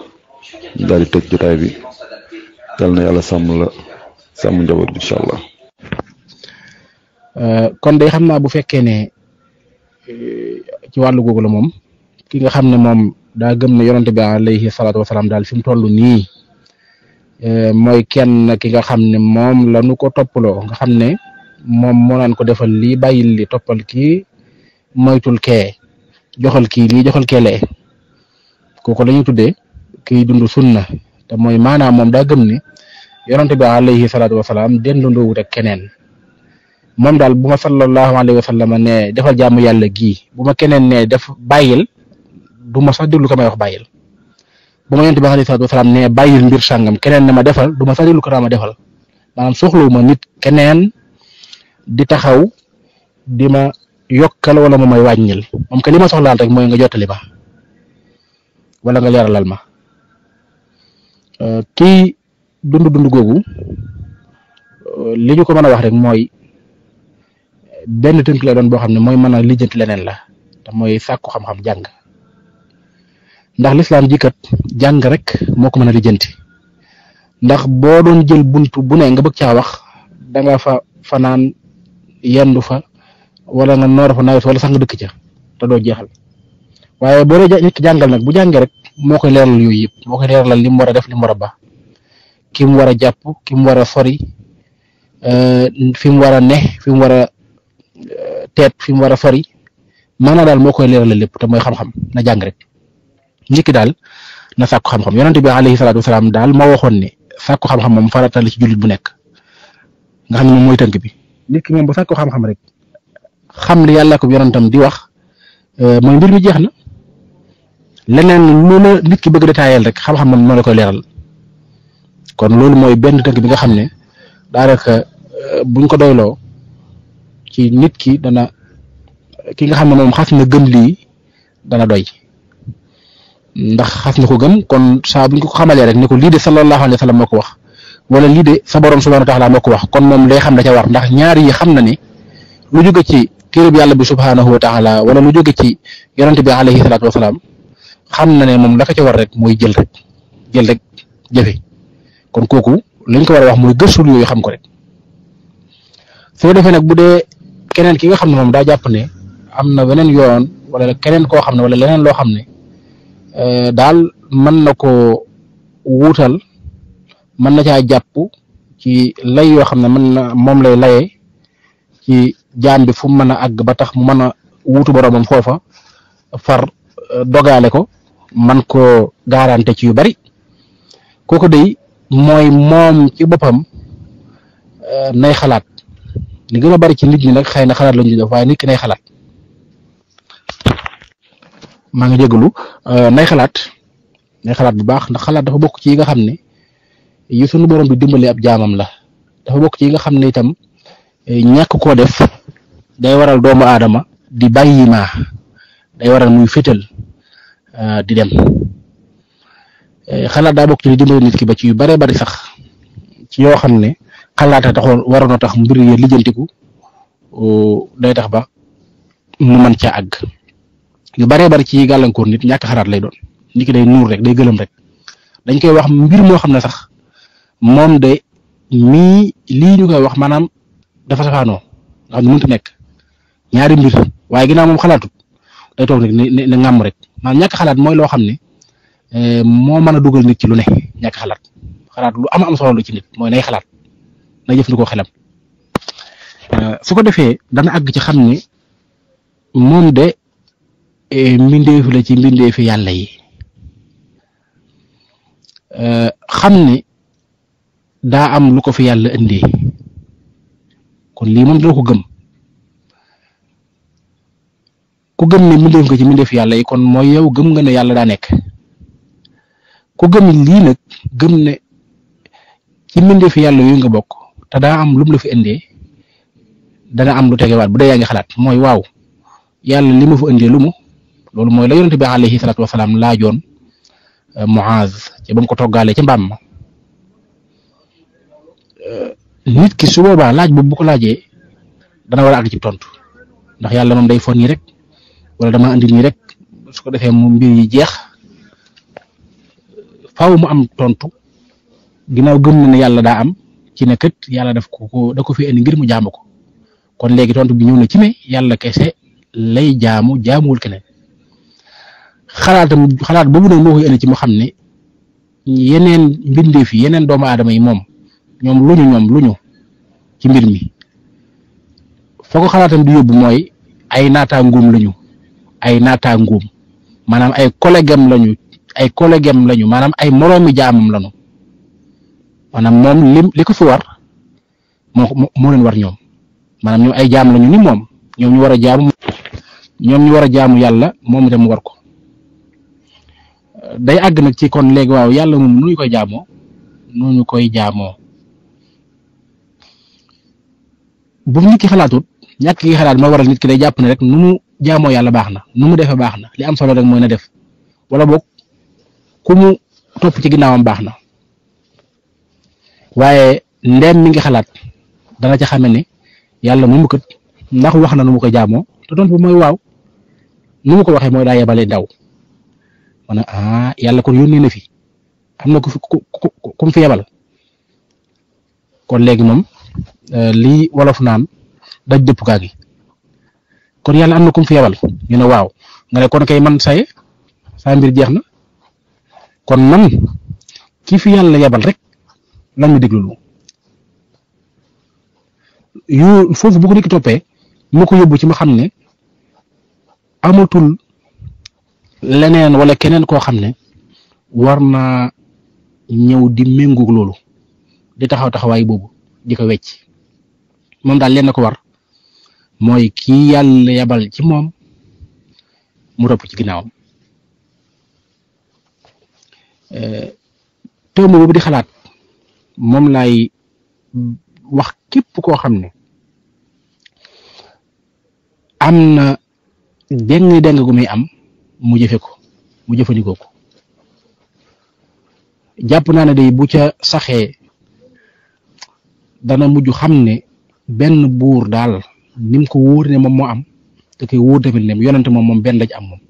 ñu daal di tëj jotaay bi yal na yàlla sàmm la sàmm njaboot bi incha allah. kon day xam naa bu fekkee ne ci wàllu googu la moom ki nga xam ne moom daa gëm ne yonante bi alayhi salaatu wasalaam daal fi mu toll nii mooy kenn ki nga xam ne moom la nu ko toppaloo nga xam ne moom moo naan ko defal lii bàyyil li toppal kii moytul kee joxal kii lii joxal kee lee kooku la ñuy tuddee kiy dund sunna te mooy maanaam moom daa gëm ne yonante bi alayhi salaatu wasalaam dendandoo wut ak keneen moom daal bu ma sallallahu alayhi wa sallam ne defal jaamu yàlla gii bu ma keneen ne def bàyyil du ma sax déglu ko may wax bàyyil bu ma yonent bi alayhi salaatu wasalaam ne bàyyil mbir sàngam keneen ne ma defal du ma sax déglu ko daa ma defal maanaam soxlawuma nit keneen di taxaw di ma yokkal wala mu may wàññil moom que li ma soxlaal rek mooy nga jottali ma wala nga leeralal ma kii dund googu li ñu ko mën a wax rek mooy benn tënk la doon boo xam ne mooy mën a lijjanti leneen la te mooy sàkku xam-xam jàng ndax lislaam ji kat jàng rek moo ko mën a lijjanti ndax boo doon jël buntu bu ne nga bëgg caa wax da nga fa fanaan yendu fa wala nga noor fa nawet wala sax nga dëkk ca te doo jeexal waaye boo dee nit ki jàngal nag bu jàngee rek moo koy leeral yooyu yëpp moo koy leeralal li mu war a def li mu war a ba ki mu war a jàpp ki mu war a sori fi mu war a ne fi mu war a teet fi mu war a sori maanaam daal moo koy leeralal lépp te mooy xam-xam na jàng rek nit ki daal na sàkku xam-xam yonent bi alayhi salaatu wasalaam daal moo waxoon ne sàkku xam-xam moom farata la ci jullit bu nekk nga xam ne moom mooy tënk bi nit ki moom bu sàkku xam-xam rek xam li yàlla ko yonentam di wax mooy mbir mi jeex na leneen lu la nit ki bëgg détaillé rek xam-xam moom moo la koy leeral kon loolu mooy benn tënk bi nga xam ne daanaka buñ ko doyloo ci nit ki dana ki nga xam ne moom xas na gëm lii dana doy ndax xas na ko gëm kon saa buñ ko xamalee rek ne ko lii de sallallahu alayhi wa sallam moo ko wax wala lii de sa borom subhanahu wa taala moo ko wax kon moom day xam da ca war ndax ñaar yi xam na ne lu jóge ci téere bi yàlla bi subhanahu wa taala wala lu jóge ci yonent bi alayhi salaatu wasalaam xam na ne moom la ko ca war rek mooy jël rek jëfe kon kooku lañ ko war a wax mooy gëstul yooyu xam ko rek soo defee nag bu dee keneen ki nga xam ne moom daa jàpp ne am na weneen yoon wala keneen koo xam ne wala leneen loo xam ne daal mën na ko wuutal mën na caa jàpp ci lay yoo xam ne mën na moom lay layee ci jaam bi fu mu mën a àgg ba tax mu mën a wuutu boromam foofa far dogaale ko man ko garanté ci yu bari kooku day mooy moom ci boppam nay xalaat li gën a bari ci nit ñi nag xëy na xalaat lañu def waaye nit ki nay xalaat maa ngi jégalu nay xalaat bu baax ndax xalaat dafa bokk ci yi nga xam ne yu sunu borom bi dimbali ab jaamam la dafa bokk ci yi nga xam ne itam ñàkk koo def day waral doomu aadama di bàyyi ma day waral muy fétal di dem xalaat daa bokk ci li dimbali nit ki ba ci yu bare bari sax ci yoo xam ne xalaata taxoon waroon a tax mbir yi lijjantiku day tax ba mu mën caa àgg yu bare bari ci gàllankoor nit ñàkk xalaat lay doon nit ki day nuur rek day gëlëm rek dañ koy wax mbir moo xam ne sax moom de mii lii ñu koy wax maanaam dafa safaanoo nga xam ne mënut a nekk ñaari mbir waaye ginnaaw moom xalaatut day toog nag ne ngàmm rek maanaam ñàkk xalaat mooy loo xam ne moo mën a dugal nit ci lu ne ñàkk xalaat lu am solo la ci nit mooy nay xalaat na jëfandikoo xelam su ko defee dana àgg ci xam ne moom de mbindeefu la ci mbindeefi yàlla yi xam ne daa am lu ko fi yàlla indee kon lii moom dana ko gëm ku gëm ne mbindeef nga ci mbindeefi yàlla yi kon mooy yow gëm nga ne yàlla daa nekk ku gëm lii nag gëm ne ci mbindeefi yàlla yooyu nga bokk te daa am lu mu la fi indee dana am lu tegewaat bu dee yaa ngi xalaat mooy waaw yàlla li ma fa indee lu mu loolu mooy la yonent bi alayhi salaatu wasalaam laajoon Muaz ci ba mu ko toggaalee ci mbaam ma nit ki su boobaa laaj boobu bu ko laajee dana war a àgg ci tontu ndax yàlla moom day fon nii rek wala dama andi nii rek su ko defee mu mbir yi jeex faaw mu am tontu ginnaaw gëm na ne yàlla daa am ci ne kat yàlla da ko fi indi ngir mu jaamu ko kon léegi tontu bi ñëw na ci ne yàlla kese lay jaamuwul keneen xalaat boobu nag moo koy indi ci mu xam ne yeneen mbindeef yi yeneen doomu aadama yi moom ñoom luñu ci mbir mi foo ko xalaatam di yóbbu mooy ay naataangoom maanaam ay collèguem lañu maanaam ay moroomi jaamam lañu maanaam moom li ko fi war moo leen war ñoom maanaam ñoom ay jaam lañu ni moom ñoom ñu war a jaamu yàlla moom itam mu war ko day àgg nag ci kon léegi waaw yàlla moom nu ñu koy jaamoo bu nit ki xalaatut ñàkk gi xalaat moo waral nit ki day jàpp ne rek nu mu jaamoo yàlla baax na nu mu defee baax na li am solo rek mooy na def wala boog ku mu topp ci ginnaawam baax na waaye ndeem mi ngi xalaat dana ca xame ne yàlla moomu kat ndax wax na nu mu ko jaamoo te tontu mooy waaw nu mu ko waxee mooy daa yebale ndaw ma ne yàlla kon yónnee na fi am na ku mu fi yebal kon léegi moom lii wolof naan daj dëpp gaa gi kon yàlla am na ku mu fi yebal ñu ne waaw nga ne kon kay man saye saa mbir jeex na kon man ki fi yàlla yebal rek lan ma déglu yu foofu bu ko nit ki toppee mu ko yóbbu ci ma xam ne amatul leneen wala keneen koo xam ne war naa ñëw di méngoog loolu di taxawaay boobu di ko wecc moom daal leen na ko war mooy kii yàlla yebal ci moom mu topp ci ginnaawam teew ma boobu di xalaat moom laay wax képp koo xam ne am na deng gu muy am mu jëfe ko mu jëfandikoo ko jàpp naa ne day bu ca saxee dana mujj xam ne benn buur daal ni mu ko wóor ne moom moo am te koy wóor tamit ne yonante moom benn la ci am moom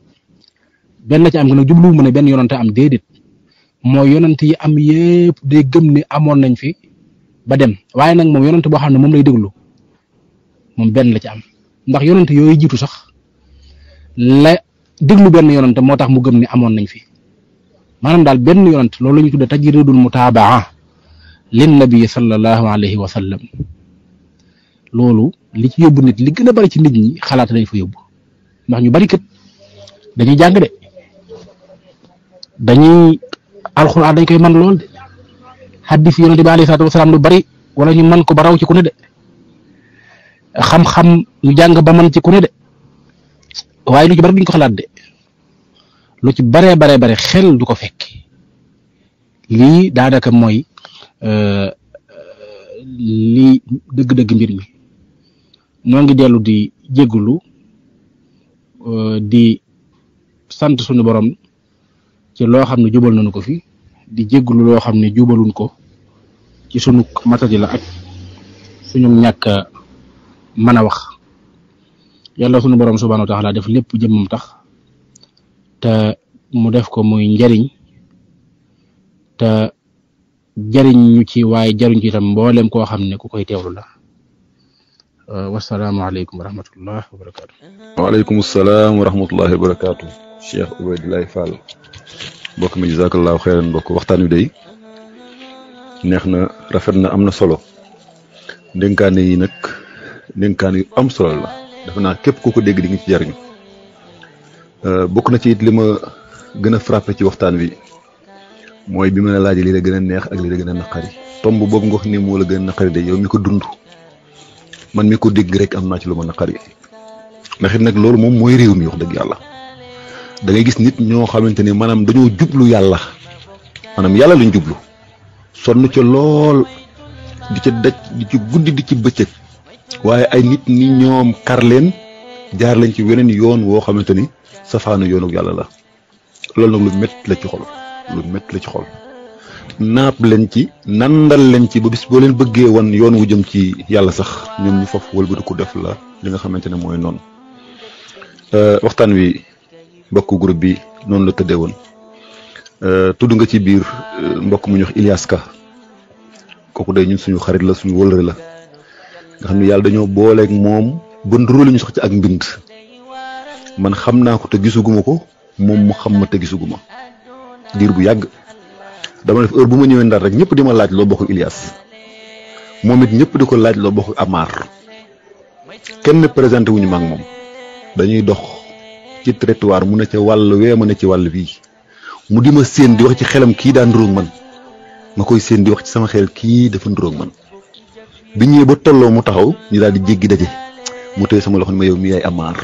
benn la ci am nga nag jubluwu mu ne benn yonante am déedéet mooy yonante yi am yépp day gëm ne amoon nañ fi ba dem waaye nag moom yonante boo xam ne moom lay déglu moom benn la ci am ndax yonante yooyu jiitu sax la déglu benn yonante moo tax mu gëm ne amoon nañ fi maanaam daal benn yonante loolu la ñu tudde tajridul mutaabaa lin nabi sallallahu alayhi wa sallam loolu li ci yóbbu nit li gën a bari ci nit ñi xalaat dañ fa yóbbu ndax ñu bari kat dañuy jàng de dañuy alxuraan dañ koy man lool de xaddis yonent bi alayhi salaatu wasalaam lu bari wala ñu man ko ba raw ci ku ne de xam-xam ñu jàng ba man ci ku ne de waaye lu ci bari duñ ko xalaat de lu ci bare xel du ko fekk lii daanaka mooy lii dëgg-dëgg mbir mi noo ngi dellu di jéggulu di sant suñu borom ci loo xam ne jubal nañu ko fi di jéggulu loo xam ne jubaluñ ko ci sunu matadi la ak suñu ñàkk mën a wax yàlla sunu borom subhanahu wa taala def lépp jëmmam tax te mu def ko muy njariñ te jariñ ñu ci waaye jariñ ci itam mboolem koo xam ne ku koy teewlu la wasalaamaaleykum wa rahmatullah wa barakaatu. waaleykum salaam wa rahmatullahi wa barakaatu. Cheikh Ubaydillahi Fall mbokk mi jazakallahu xeyran mbokk waxtaan wi day neex na rafet na am na solo dénkaane yi nag dénkaane yu am solo la dafa naa képp ku ko dégg di nga ci jariñu bokk na ci it li ma gën a frappé ci waxtaan wi mooy bi ma la laajee lii la gën a neex ak lii la gën a naqari tomb boobu nga wax ni moo la gën a naqari de yow mi ko dund man mi ko dégg rek am naa ci lu ma naqari ndax it nag loolu moom mooy réew mi wax dëgg yàlla da ngay gis nit ñoo xamante ni maanaam dañoo jublu yàlla maanaam yàlla lañ jublu sonn ca lool di ca daj di ci guddi di ci bëccëg waaye ay nit ni ñoom kar leen jaar leen ci weneen yoon woo xamante ni safaanu yoonu yàlla la loolu nag lu métti la ci xol lu métti la ci xol naap leen ci nandal leen ci ba bis boo leen bëggee wan yoon wu jëm ci yàlla sax ñoom ñu foofu wëlbati ko def la li nga xamante ne mooy noonu waxtaan wi mbokku groupe bi noonu la tëddee woon tudd nga ci biir mbokk mu ñu wax Ilias Ka kooku day ñun suñu xarit la suñu wëlëre la nga xam ne yàlla dañoo booleeg moom ba nduróo la ñu sax ci ak mbind man xam naa ko te gisuguma ko moom mu xam ma te gisuguma diir bu yàgg dama def heure bu ma ñëwee Ndar rek ñëpp di ma laaj loo bokk Ilias moom it ñëpp di ko laaj loo bokk Amar kenn présenté wuñu ma ak moom dañuy dox ci trottoir mu ne ca wàll wee ma ne ci wàll bii mu di ma séen di wax ci xelam kii daa nduróog man ma koy séen di wax ci sama xel kii dafa nduróog man bi ñëwee ba tolloo mu taxaw ñu daal di jéggi daje mu tëye sama loxo ni ma yow mii yaay Amar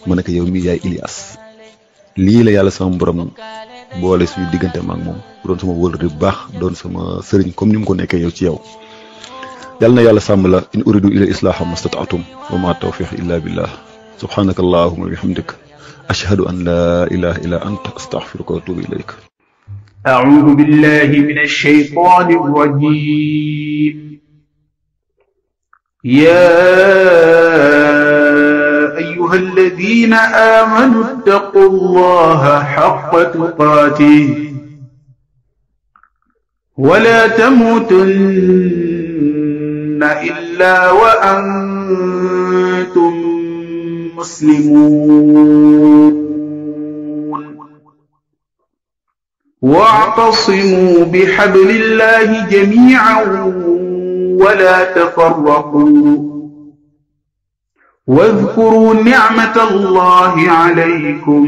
ma ne ko yow mii yaay Ilias lii la yàlla sama borom boole suñu diggante maak moom doon sama wëlëre bu baax doon sama sëriñ comme ni mu ko nekkee yow ci yow. yàlla na yàlla sàmm la in uridu ila islaaha mastata'tum wa ma tawfiq illa billah subhanaka allahumma wa bihamdik ashhadu an la ilaha illa anta astaghfiruka wa atubu ilayk. أعوذ بالله من الشيطان الرجيم. يا أيها الذين آمنوا اتقوا الله حق تقاته ولا تموتن إلا وأنتم مسلمون. واعتصموا بحبل الله جميعا ولا تفرقوا واذكروا نعمة الله عليكم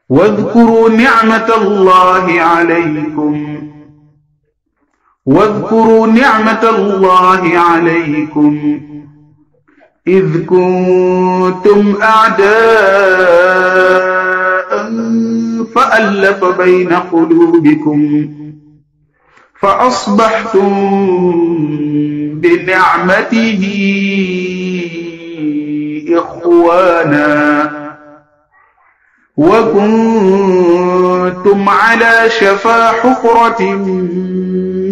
واذكروا نعمة الله عليكم إذ كنتم أعداء فألف بين قلوبكم فأصبحتم بنعمته إخوانا وكنتم على شفا حفرة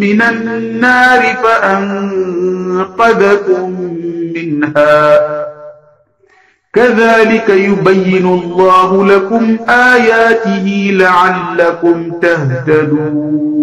من النار فأنقذكم منها كذلك يبين الله لكم آياته لعلكم تهتدون.